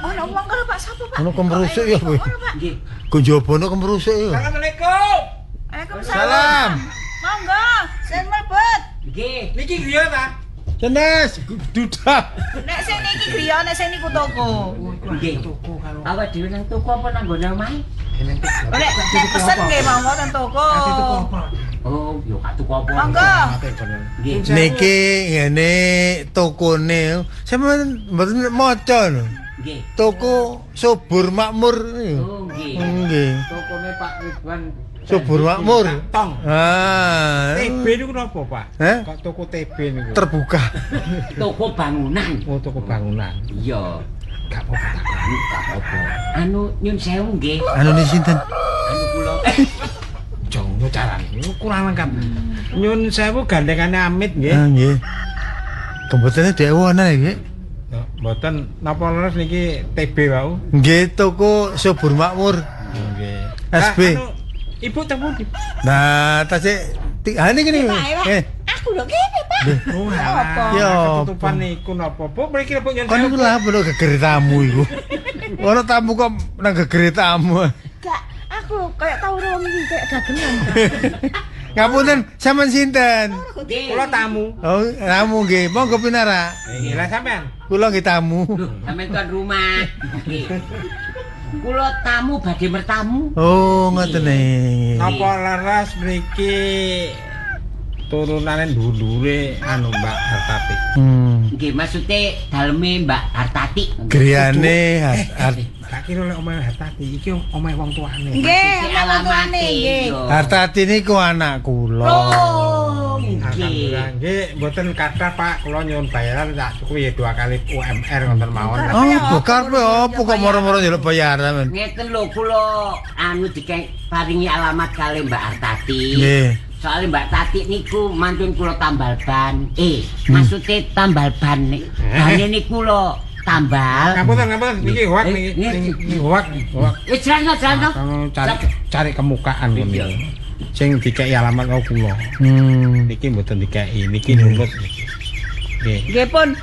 Ono wong karo Pak sapa, Pak? Ono kemrusuk ya kowe. Nggih. Go njaba ono kemrusuk ya. Assalamualaikum. Waalaikumsalam. Monggo, sing mlebet. Nggih. Niki griya ta? Jenes duda. Nek sing niki griya, nek sing niku toko. Nggih. Awak dhewe nang toko apa nang nggone omahe? Nek pesen nggih monggo nang toko. Oh, yo gak tuku apa. Monggo. Nggih. Niki ngene tokone. Sampeyan mboten maca lho. Nggih. Toko Subur Makmur. Oh, nggih. Nggih. Tokone Pak Ridwan Subur Makmur. Tong. Ah. TB niku napa, Pak? Kok toko TB niku? Terbuka. Toko bangunan. Oh, toko bangunan. Iya. Gak apa-apa takon, gak apa-apa. Anu nyun sewu nggih. Anu ni sinten? Anu kula. Jono carane niku kurang lengkap. Nyun sewu gandengane Amit nggih. Ah nggih. Kembotene dhewe ana iki. Mboten napa leres niki TB wau? Nggih, toko Subur Makmur. Nggih. SB. Ibu teng pundi? Nah, tasik ha niki niki. Aku lho kene, Pak. Oh, alah. Ya, ketutupan niku napa? Bu, mriki lho Bu nyun. Kon niku lha apa gegere tamu iku. Ono tamu kok nang gegere tamu. Gak, aku kayak tau wong iki kayak dagelan. Ngapunten, sampean sinten? Kula tamu. Oh, tamu nggih. Monggo pinarak. Nggih, lah sampean. Kula nggih tamu. Lho, sampean tuan rumah. Nggih. Kula tamu badhe mertamu. Oh, ngoten e. Napa leres mriki turunane ndhuwure anu Mbak Hartati. Nggih, maksude daleme Mbak Hartati. Griyane tak kira lek omahe Hartati iki omahe wong tuane. Nggih, omahe wong tuane nggih. Hartati niku anak kula. Oh, nggih. Nggih, mboten kathah Pak, kula nyuwun bayaran tak cukup ya 2 kali UMR ngoten mawon. Oh, karepe opo kok moro-moro njaluk bayaran. Ngeten lho kula anu diparingi alamat kali Mbak Hartati. Nggih. Soale Mbak Tati niku mantun kula tambal ban. Maksude tambal ban nek bane niku lho tambal. Ngapunten, ngapunten niki hoak niki. Niki hoak, hoak. Wis jelasno, jelasno. Cari kemukaan ngono. Sing dikeki alamat karo kula. Niki mboten dikeki, niki nunut niki. Nggih. Nggih pun.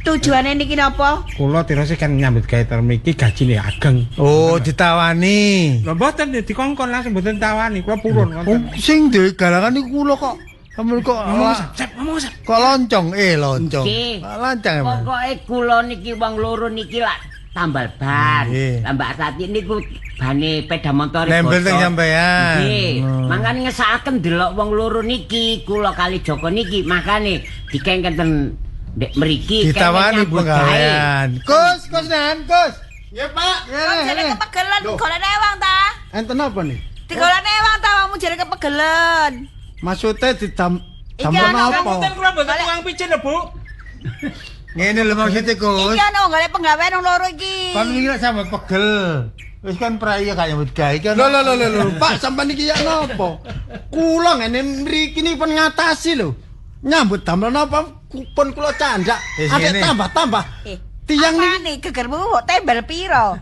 Tujuane niki napa? Kula tirose kan nyambut gawe term iki gajine ageng. Oh, ditawani. Lho mboten dikongkon langsung mboten tawani, kula purun ngoten. Oh, sing duwe galangan niku kula kok. Sampeyan kok ngomong sep. Kok loncong, loncong. Lancang emang. Pokoke kula niki wong loro niki lak tambal ban. Lah Mbak Tati niku bane sepeda montore nempel teng sampean. Nggih. Mangkane ngesakaken delok wong loro niki, kula kali Joko niki makane dikengken ten ndek mriki ditawani penggawean. Kus, kus nan, kus. Nggih, Pak. Kok jere kepegelen golekne wong ta? Enten apa nih? Digolekne wong ta wongmu jere kepegelen. Maksude didam damel apa? Ngapunten kula mboten tukang pijet lho, Bu. Ngene lho maksude, Gus. Iki ana golek penggawean wong loro iki. Kon iki lek sampe pegel. Wis kan prai gak nyambut gawe iki. Lho lho lho lho, Pak sampean iki ya napa? Kula ngene mriki niki pun ngatasi lho. Nyambut damel napa pun kula candhak. Adek tambah-tambah. Tiyang niki gegermu mbok tembel pira?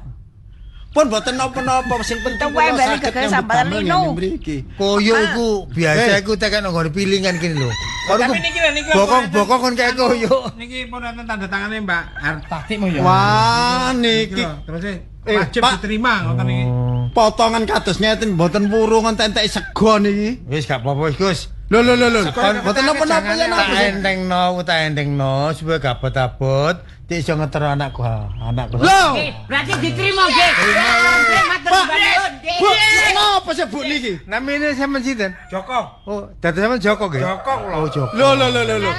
Pun mboten napa-napa sing penting Tuwe kula bali saged gegere nyambut sambatan damel linu. ngene mriki. Koyo iku biasa iku tekan nggone pilingan kene lho. Tapi niki lho niki Bokong-bokong kon kayak koyo. Niki pun wonten tanda tangane Mbak Hartati mo ya. Wah, niki. Terus wajib diterima ngoten niki. Potongan kados ngeten mboten wurung entek-entek sego niki. Wis gak apa-apa wis, Gus. Lho lho lho lho. Mboten napa-napa ya napa Tak sih? entengno, tak entengno supaya gak abot-abot, dik iso ngetero anakku, anakku. Lho. Berarti diterima nggih. Nggih, matur nuwun. Bu, napa sih Bu niki? Namine sampean sinten? Joko. Oh, dados sampean Joko nggih? Joko kula. Oh, Joko. Lho lho lho lho.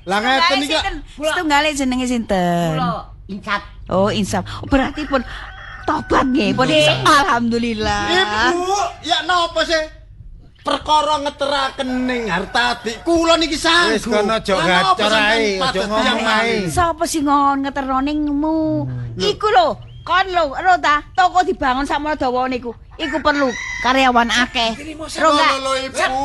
Lah ngeten iki Setunggale jenenge sinten? Kula Insaf. Oh, insaf. Berarti pun tobat nggih, pun insaf. Alhamdulillah. Ibu, ya napa sih? Perkara ngeteraken ning Hartati kula niki sanggup. Wis kono aja Lah napa gacor ae, sampean aja pados ngomong tiyang ae. malih? Sapa sing ngon ngeterno ningmu? Iku lho, kon lho, ero ta, toko dibangun sakmono dawa niku. Iku perlu karyawan akeh. Ro Lho enggak? lho Ibu,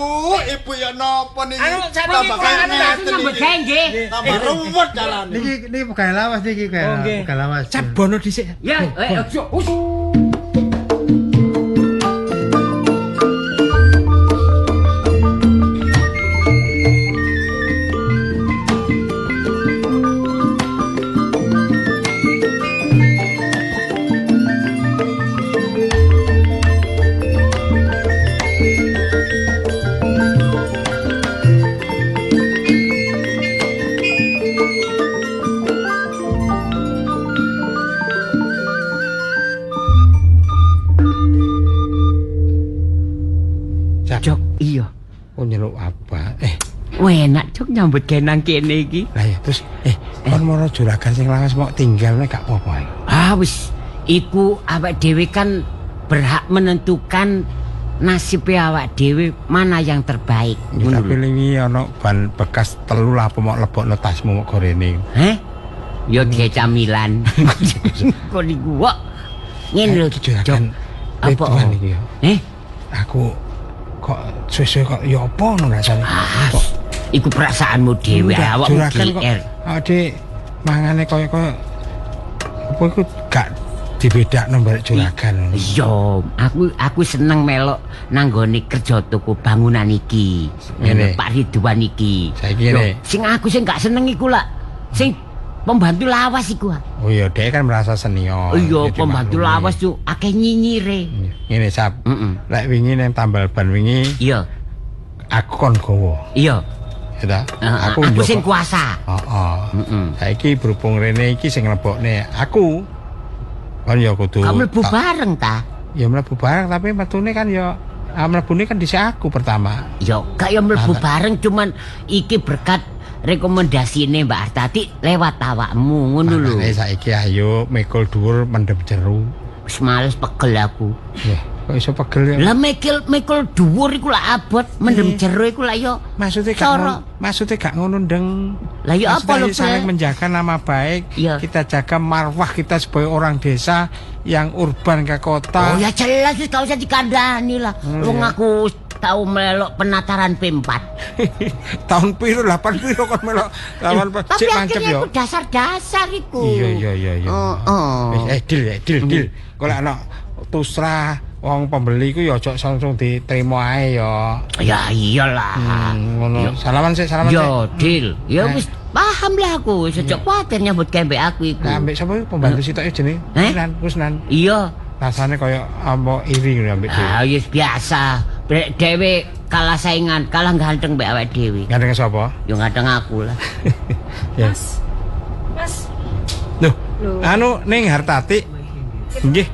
Ibu ya napa niki? Anu, sakniki Tambah kula anu, ngeten Nyambut iki. gawe nggih. Tambah ruwet carane. Niki niki pegawai lawas niki Oh, nggih. pegawai lawas. Cap bono dhisik. Ya, ojo. Us. Cap. Jok, iya. Oh nyeluk apa? Enak Jok nyambut gawe nang kene iki. Lah ya terus kon moro juragan sing lawas mok tinggal nek gak apa-apa. Ah wis, iku awak dhewe kan berhak menentukan nasibe awak dhewe mana yang terbaik. Ya, tapi wingi ana ban bekas telu lah apa mok lebokno tasmu mok gorene. Heh? Ya digawe camilan. Kok niku kok. Ngene lho, Juragan. Apa? Ridwan iki ya. Eh? Aku kok suwe-suwe kok ya apa ngono rasane. Ah, iku perasaanmu dhewe awakmu juragan kok GR. Ade mangane kaya-kaya apa iku gak dibedakno barek juragan. Iya, aku seneng melok nang nggone kerja toko bangunan iki. Ngene. Pak Ridwan iki. Saiki ngene. Yo, sing aku sing gak seneng iku lah. Sing pembantu lawas iku. Oh iya, dhek kan merasa senior. Iya, Jadi pembantu maklumi. lawas tuh akeh nyinyire. Ngene sap. Lek wingi nang tambal ban wingi, iya. Aku kon gowo. Iya. Ya ta? Aku sing kuasa. Heeh. Saiki berhubung rene iki sing nglebokne aku. Kon ya kudu Kamu mlebu bareng ta? Ya mlebu bareng tapi metune kan ya mlebune kan dhisik aku pertama. Ya gak ya mlebu bareng cuman iki berkat rekomendasine Mbak Artati lewat awakmu ngono lho. Makane saiki ayo mikul dhuwur mendem jeru. Wis males pegel aku. Ya, kok iso pegel ya? Lah mikul dhuwur iku lak abot, mendem jero iku lak yo. Maksudnya gak cara. ngono, maksudnya gak ngono ndeng. Lah ya apa Maksudnya lho, saling Pak? menjaga nama baik, kita jaga marwah kita sebagai orang desa yang urban ke kota. Oh ya jelas wis gak usah dikandani lah. Wong iya. aku tau melok penataran P4. Tahun piro 8 piro kon melok 8 Tapi cek mancep akhirnya yo. aku dasar-dasar iku. Iya iya iya iya. Oh, Wis deal ya, deal deal. Kok lek ana tusrah wong pembeli ku ya aja langsung diterima ae ya. Ya iyalah. Ngono. Salaman sik, salaman sik. Yo deal. Ya Eh. wis paham lah aku, wis aja kuwatir nyambut gawe mbek aku iku. Lah ambek sapa iku pembantu sitok jenenge? Eh? Kusnan, Kusnan. Iya. Rasane kaya ampo iri ngono ambek dhewe. Ah wis biasa. Brek dhewe kalah saingan, kalah ganteng mbek awake dhewe. Ganteng sapa? Yo ganteng aku lah. Ya. Mas. Loh, Loh. anu ning Hartati. Nggih.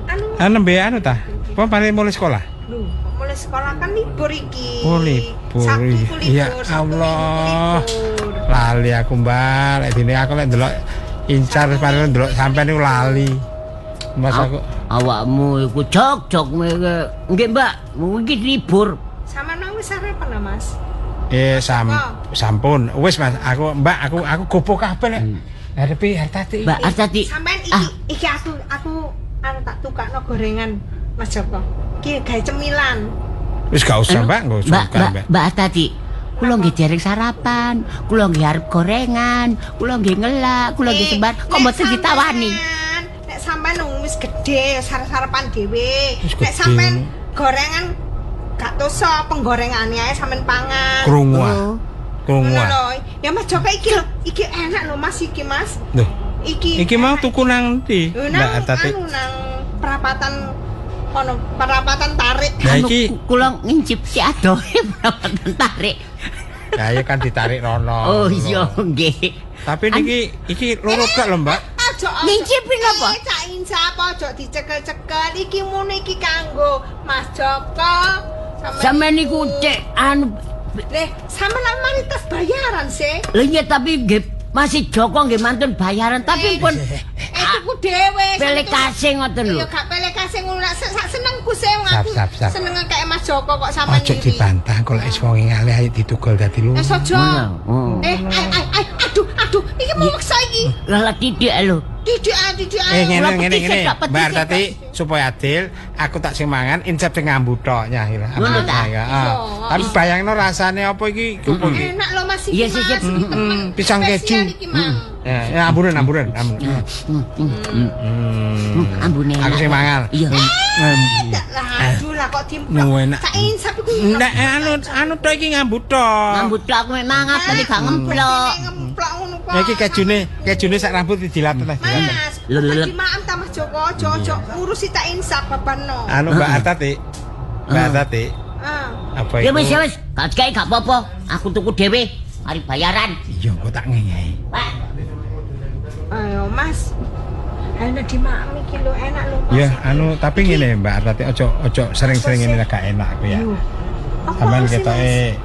Anu Anu nembe anu ta? Apa paling mulai sekolah? lho, kok mulai sekolah kan libur iki. Oh, libur. Sabtu ku libur, Ya Sabtu Minggu Allah. libur. Lali aku, Mbak. Lek dene aku lek ndelok incar paling ndelok sampean niku lali. Mas aku Awakmu iku jok-jok nggih Mbak, iki libur. Sama nang wis sarapan lah, Mas. Sampun. Wis Mas, aku Mbak, aku gopo kabeh lek. Ngadepi Hartati. Mbak Hartati. Sampean iki iki aku anu tak tukakno gorengan Mas Joko. Iki gawe cemilan. Wis gak usah, Mbak, gak usah Mbak, bukan, Mbak, Mbak. Mbak Hartati. Kula nggih dereng sarapan, kula nggih arep gorengan, kula nggih ngelak, kula nggih sembar, kok mboten ditawani. Nek sampean nang wis gedhe sarep-sarepan dhewe. Nek sampean gorengan gak toso penggorengane ae sampean pangan. Krungu. Krungu. Ya Mas Joko iki lho, iki enak lho Mas iki Mas. Lho. Iki mau tuku nang ndi? Mbak Tati. Nang perapatan kono, perapatan tarik. Lah iki kula ngincip si adohe perapatan tarik. Lah ya kan ditarik rono. Oh iya nggih. Tapi niki iki loro gak lho, Mbak. Ngincipi napa? Cak insap aja dicekel-cekel. Iki muni iki kanggo Mas Joko. Sampeyan niku cek anu leh, sampeyan mari tas bayaran sih. Lha iya tapi nggih masih Joko nggih mantun bayaran tapi pun tuku dhewe. Pelekase ngoten lho. Iya gak pelekase ngono lak sak senengku sih wong aku. Seneng kaya Mas Joko kok sampeyan iki. Aja dibantah kok lek wis wong ngalih ayo ditugel dadi lu. Wis aja. Aduh aduh iki mau maksa iki. Lah titik lho. Titik titik. Ngene. Mbak Tati supaya adil, aku tak sing mangan, Insep sing ngambu tok nyah iki. Ngono ta. Tapi bayangno rasane apa iki? Enak lho Mas iki. Iya sih. Pisang keju. Ya amburan. Ambune. Aku sing mangan. Iya. Lah aduh lah kok dimplok. Cak Insep iku. Ndak anu tok iki ngambu tok. Ngambu tok aku mek mangan tapi gak ngemplok. Ngemplok ngono kok. Ya iki kejune sak rambut dijilat ta. Mas, lagi maem ta Mas Joko, aja ngurusi Cak Insap babano. Anu Mbak Artati. Mbak Artati. Apa iku? Ya wis, gak dikai gak apa-apa. Aku tuku dhewe, mari bayaran. Iya, kok tak ngenyai. Pak. Ayo Mas. Ayo dimaem iki lho enak lho Mas. Ya, anu tapi ngene Mbak Artati ojo sering-sering ngene gak enak aku ya. Sampeyan ketoke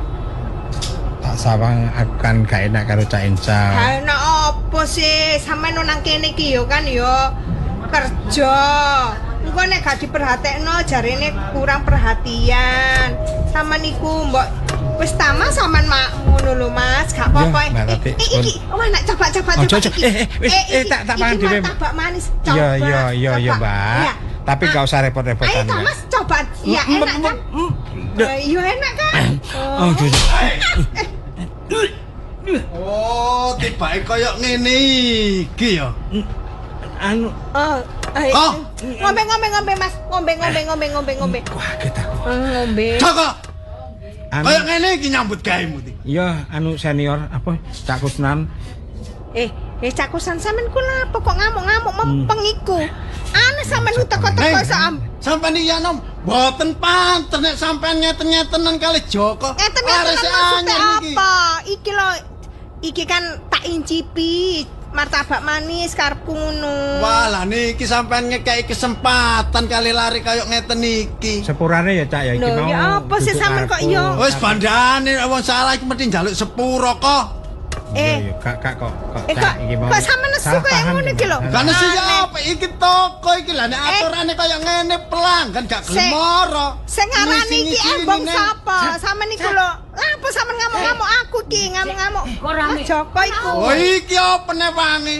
tak sawang aku kan gak enak karo Cak Insap. Gak enak apa sih? Sampeyan nang kene iki yo kan yo kerja. Engko nek gak diperhatekno jarene kurang perhatian. Sampeyan niku mbok wis tama sampean mak ngono lho Mas, gak apa-apa. Iki wah nak coba iki. Wis tak pangan dhewe. Martabak manis coba. Iya Mbak. Tapi gak usah repot-repotan. Ayo Mas coba. Ya enak kan? Iya enak kan? Oh, oh, tibake koyo ngene iki ya. Anu. Oh, ngombe Mas, ngombe. Kaget aku. Ngombe. Joko. Koyo ngene iki nyambut gaemu iki. Iya, anu senior apa Cak Kusnan. Cak Kusnan sampean ku lha apa kok ngamuk-ngamuk mempeng iku. Aneh sampean ku teko-teko iso sampean iki ya nom mboten pantes nek sampean ngeten-ngetenan kali Joko. Ngeten-ngetenan maksudnya apa? Iki lho iki kan tak incipi martabak manis karepku ngono. Wah, lah niki sampean ngekeki kesempatan kali lari kaya ngeten iki. Sepurane ya Cak ya iki mau. Ya apa sih sampean kok yo? Wis bandane wong salah iki mesti njaluk sepuro kok. Iya, Kak kok Cak iki mau. Kok sampean nesu kaya ngono iki lho. Gak nesu ya apa iki toko iki lha nek aturane kaya ngene pelanggan gak gelem moro. Sing ngarani iki embong sapa? Sampean iku lho. Lah apa sampean ngamuk-ngamuk aku iki, ngamuk-ngamuk. Mas Joko iku. Oh iki apa newangi?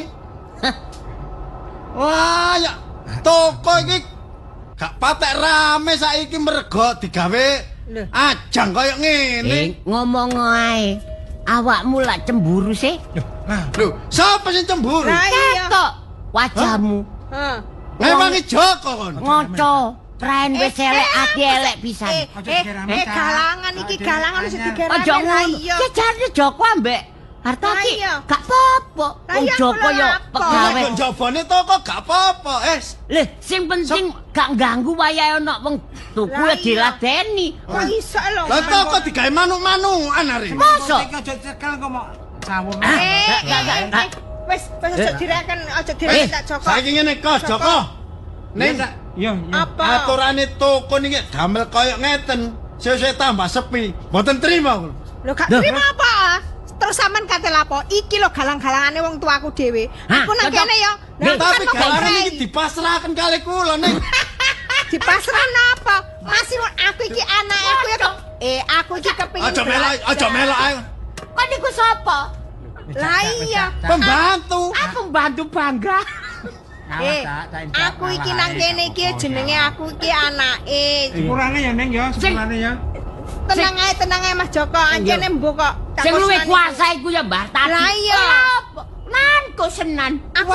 Wah ya toko iki gak patek rame saiki mergo digawe ajang kaya ngene. Ngomong ae. Awakmu lak cemburu sih? Lho, sapa sing cemburu? Ketok wajahmu. Heeh. Ngewangi Joko kon. Ngoco, tren wis elek ati elek pisan. Galangan iki galangan wis digerane. Aja ngono. Jajane Joko ambek Hartati gak apa-apa. Wong Joko yo pegawe. Njabane toko gak apa-apa, Lho, sing penting gak ganggu wayahe ana wong tuku ya diladeni. Kok iso lho. Lah toko digawe manuk-manukan are. Mosok iki aja cekel kok mok sawung. Wis aja direken, aja direken tak Joko. Saiki ngene kos Joko. Ning yo aturane toko niki damel koyo ngeten, sesuk tambah sepi. Mboten trima. Lho gak trima apa? Terus sampean kate lapo? Iki lho galang-galangane wong tuaku dhewe. Aku nang kene ya. Tapi galangan iki dipasrahkan kali kula ning. Dipasrahno apa? Masih aku iki anake aku ya. Aku iki kepengin. Aja melok ae. Kon niku sapa? Lah iya, pembantu. Aku pembantu bangga. Aku iki nang kene iki jenenge aku iki anake. Sepurane ya Ning ya, sepurane ya. Tenang ae Mas Joko, anjene mbok kok. Sing luwih kuasa iku ya Mbah Tati. Lah iya. Lan kosenan. Aku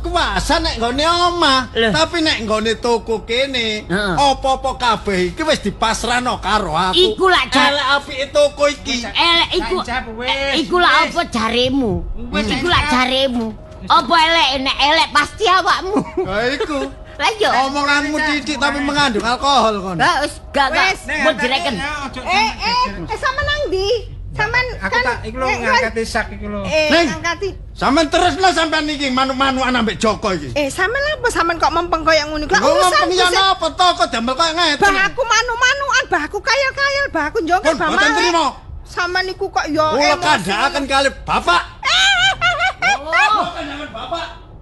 Kuasa nek nggone omah, tapi nek nggone toko kene, apa-apa kabeh iki wis dipasrahno karo aku. Iku lak elek apike toko iki. Elek iku. Iku lak apa jaremu? Iku lak jaremu. Apa elek nek elek pasti awakmu. Lah iku. Lah iya. Omonganmu titik tapi mengandung alkohol kon. Lah wis gak mau direken. Sampean nang ndi? Sampean aku tak iku lho ngangkati sak iku lho. Ngangkati. Sampean teruslah sampean iki manuk-manukan ambek Joko iki. Sampean apa sampean kok mempeng koyo ngono iku? Lah urusan ya napa toko damel koyo ngeten. Bah aku manu-manukan, bah aku kayal-kayal, bah aku njongkel bah mboten trimo. Sampean niku kok ya emosi. Kula kandhakaken kali bapak.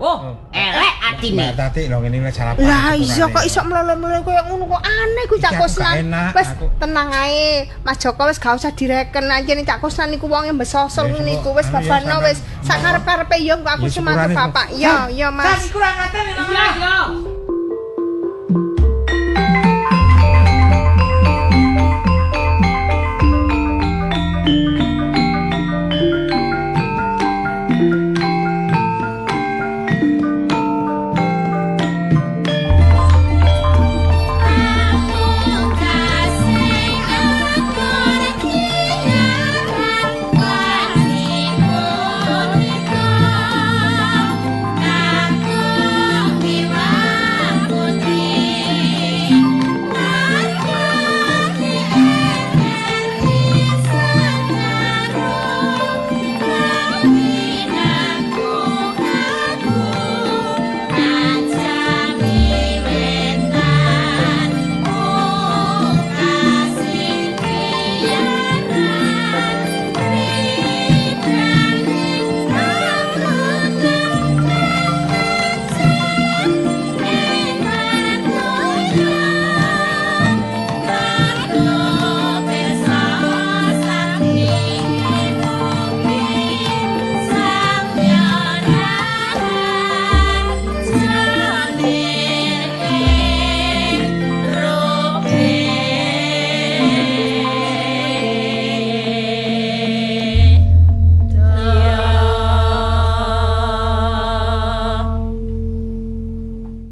Oh, elek atine. Mbak Tati lho ngene wis salah. Lah iya kok iso mlolo-mlolo koyo ngono kok aneh ku Cak Kusnan. Wis tenang ae, Mas Joko wis gak usah direken ancene Cak Kusnan niku wonge besosol ngene iku wis babano wis sak karep-karepe ya engko aku cuma bapak. Iya, iya Mas. Kurang ngaten Iya, iya.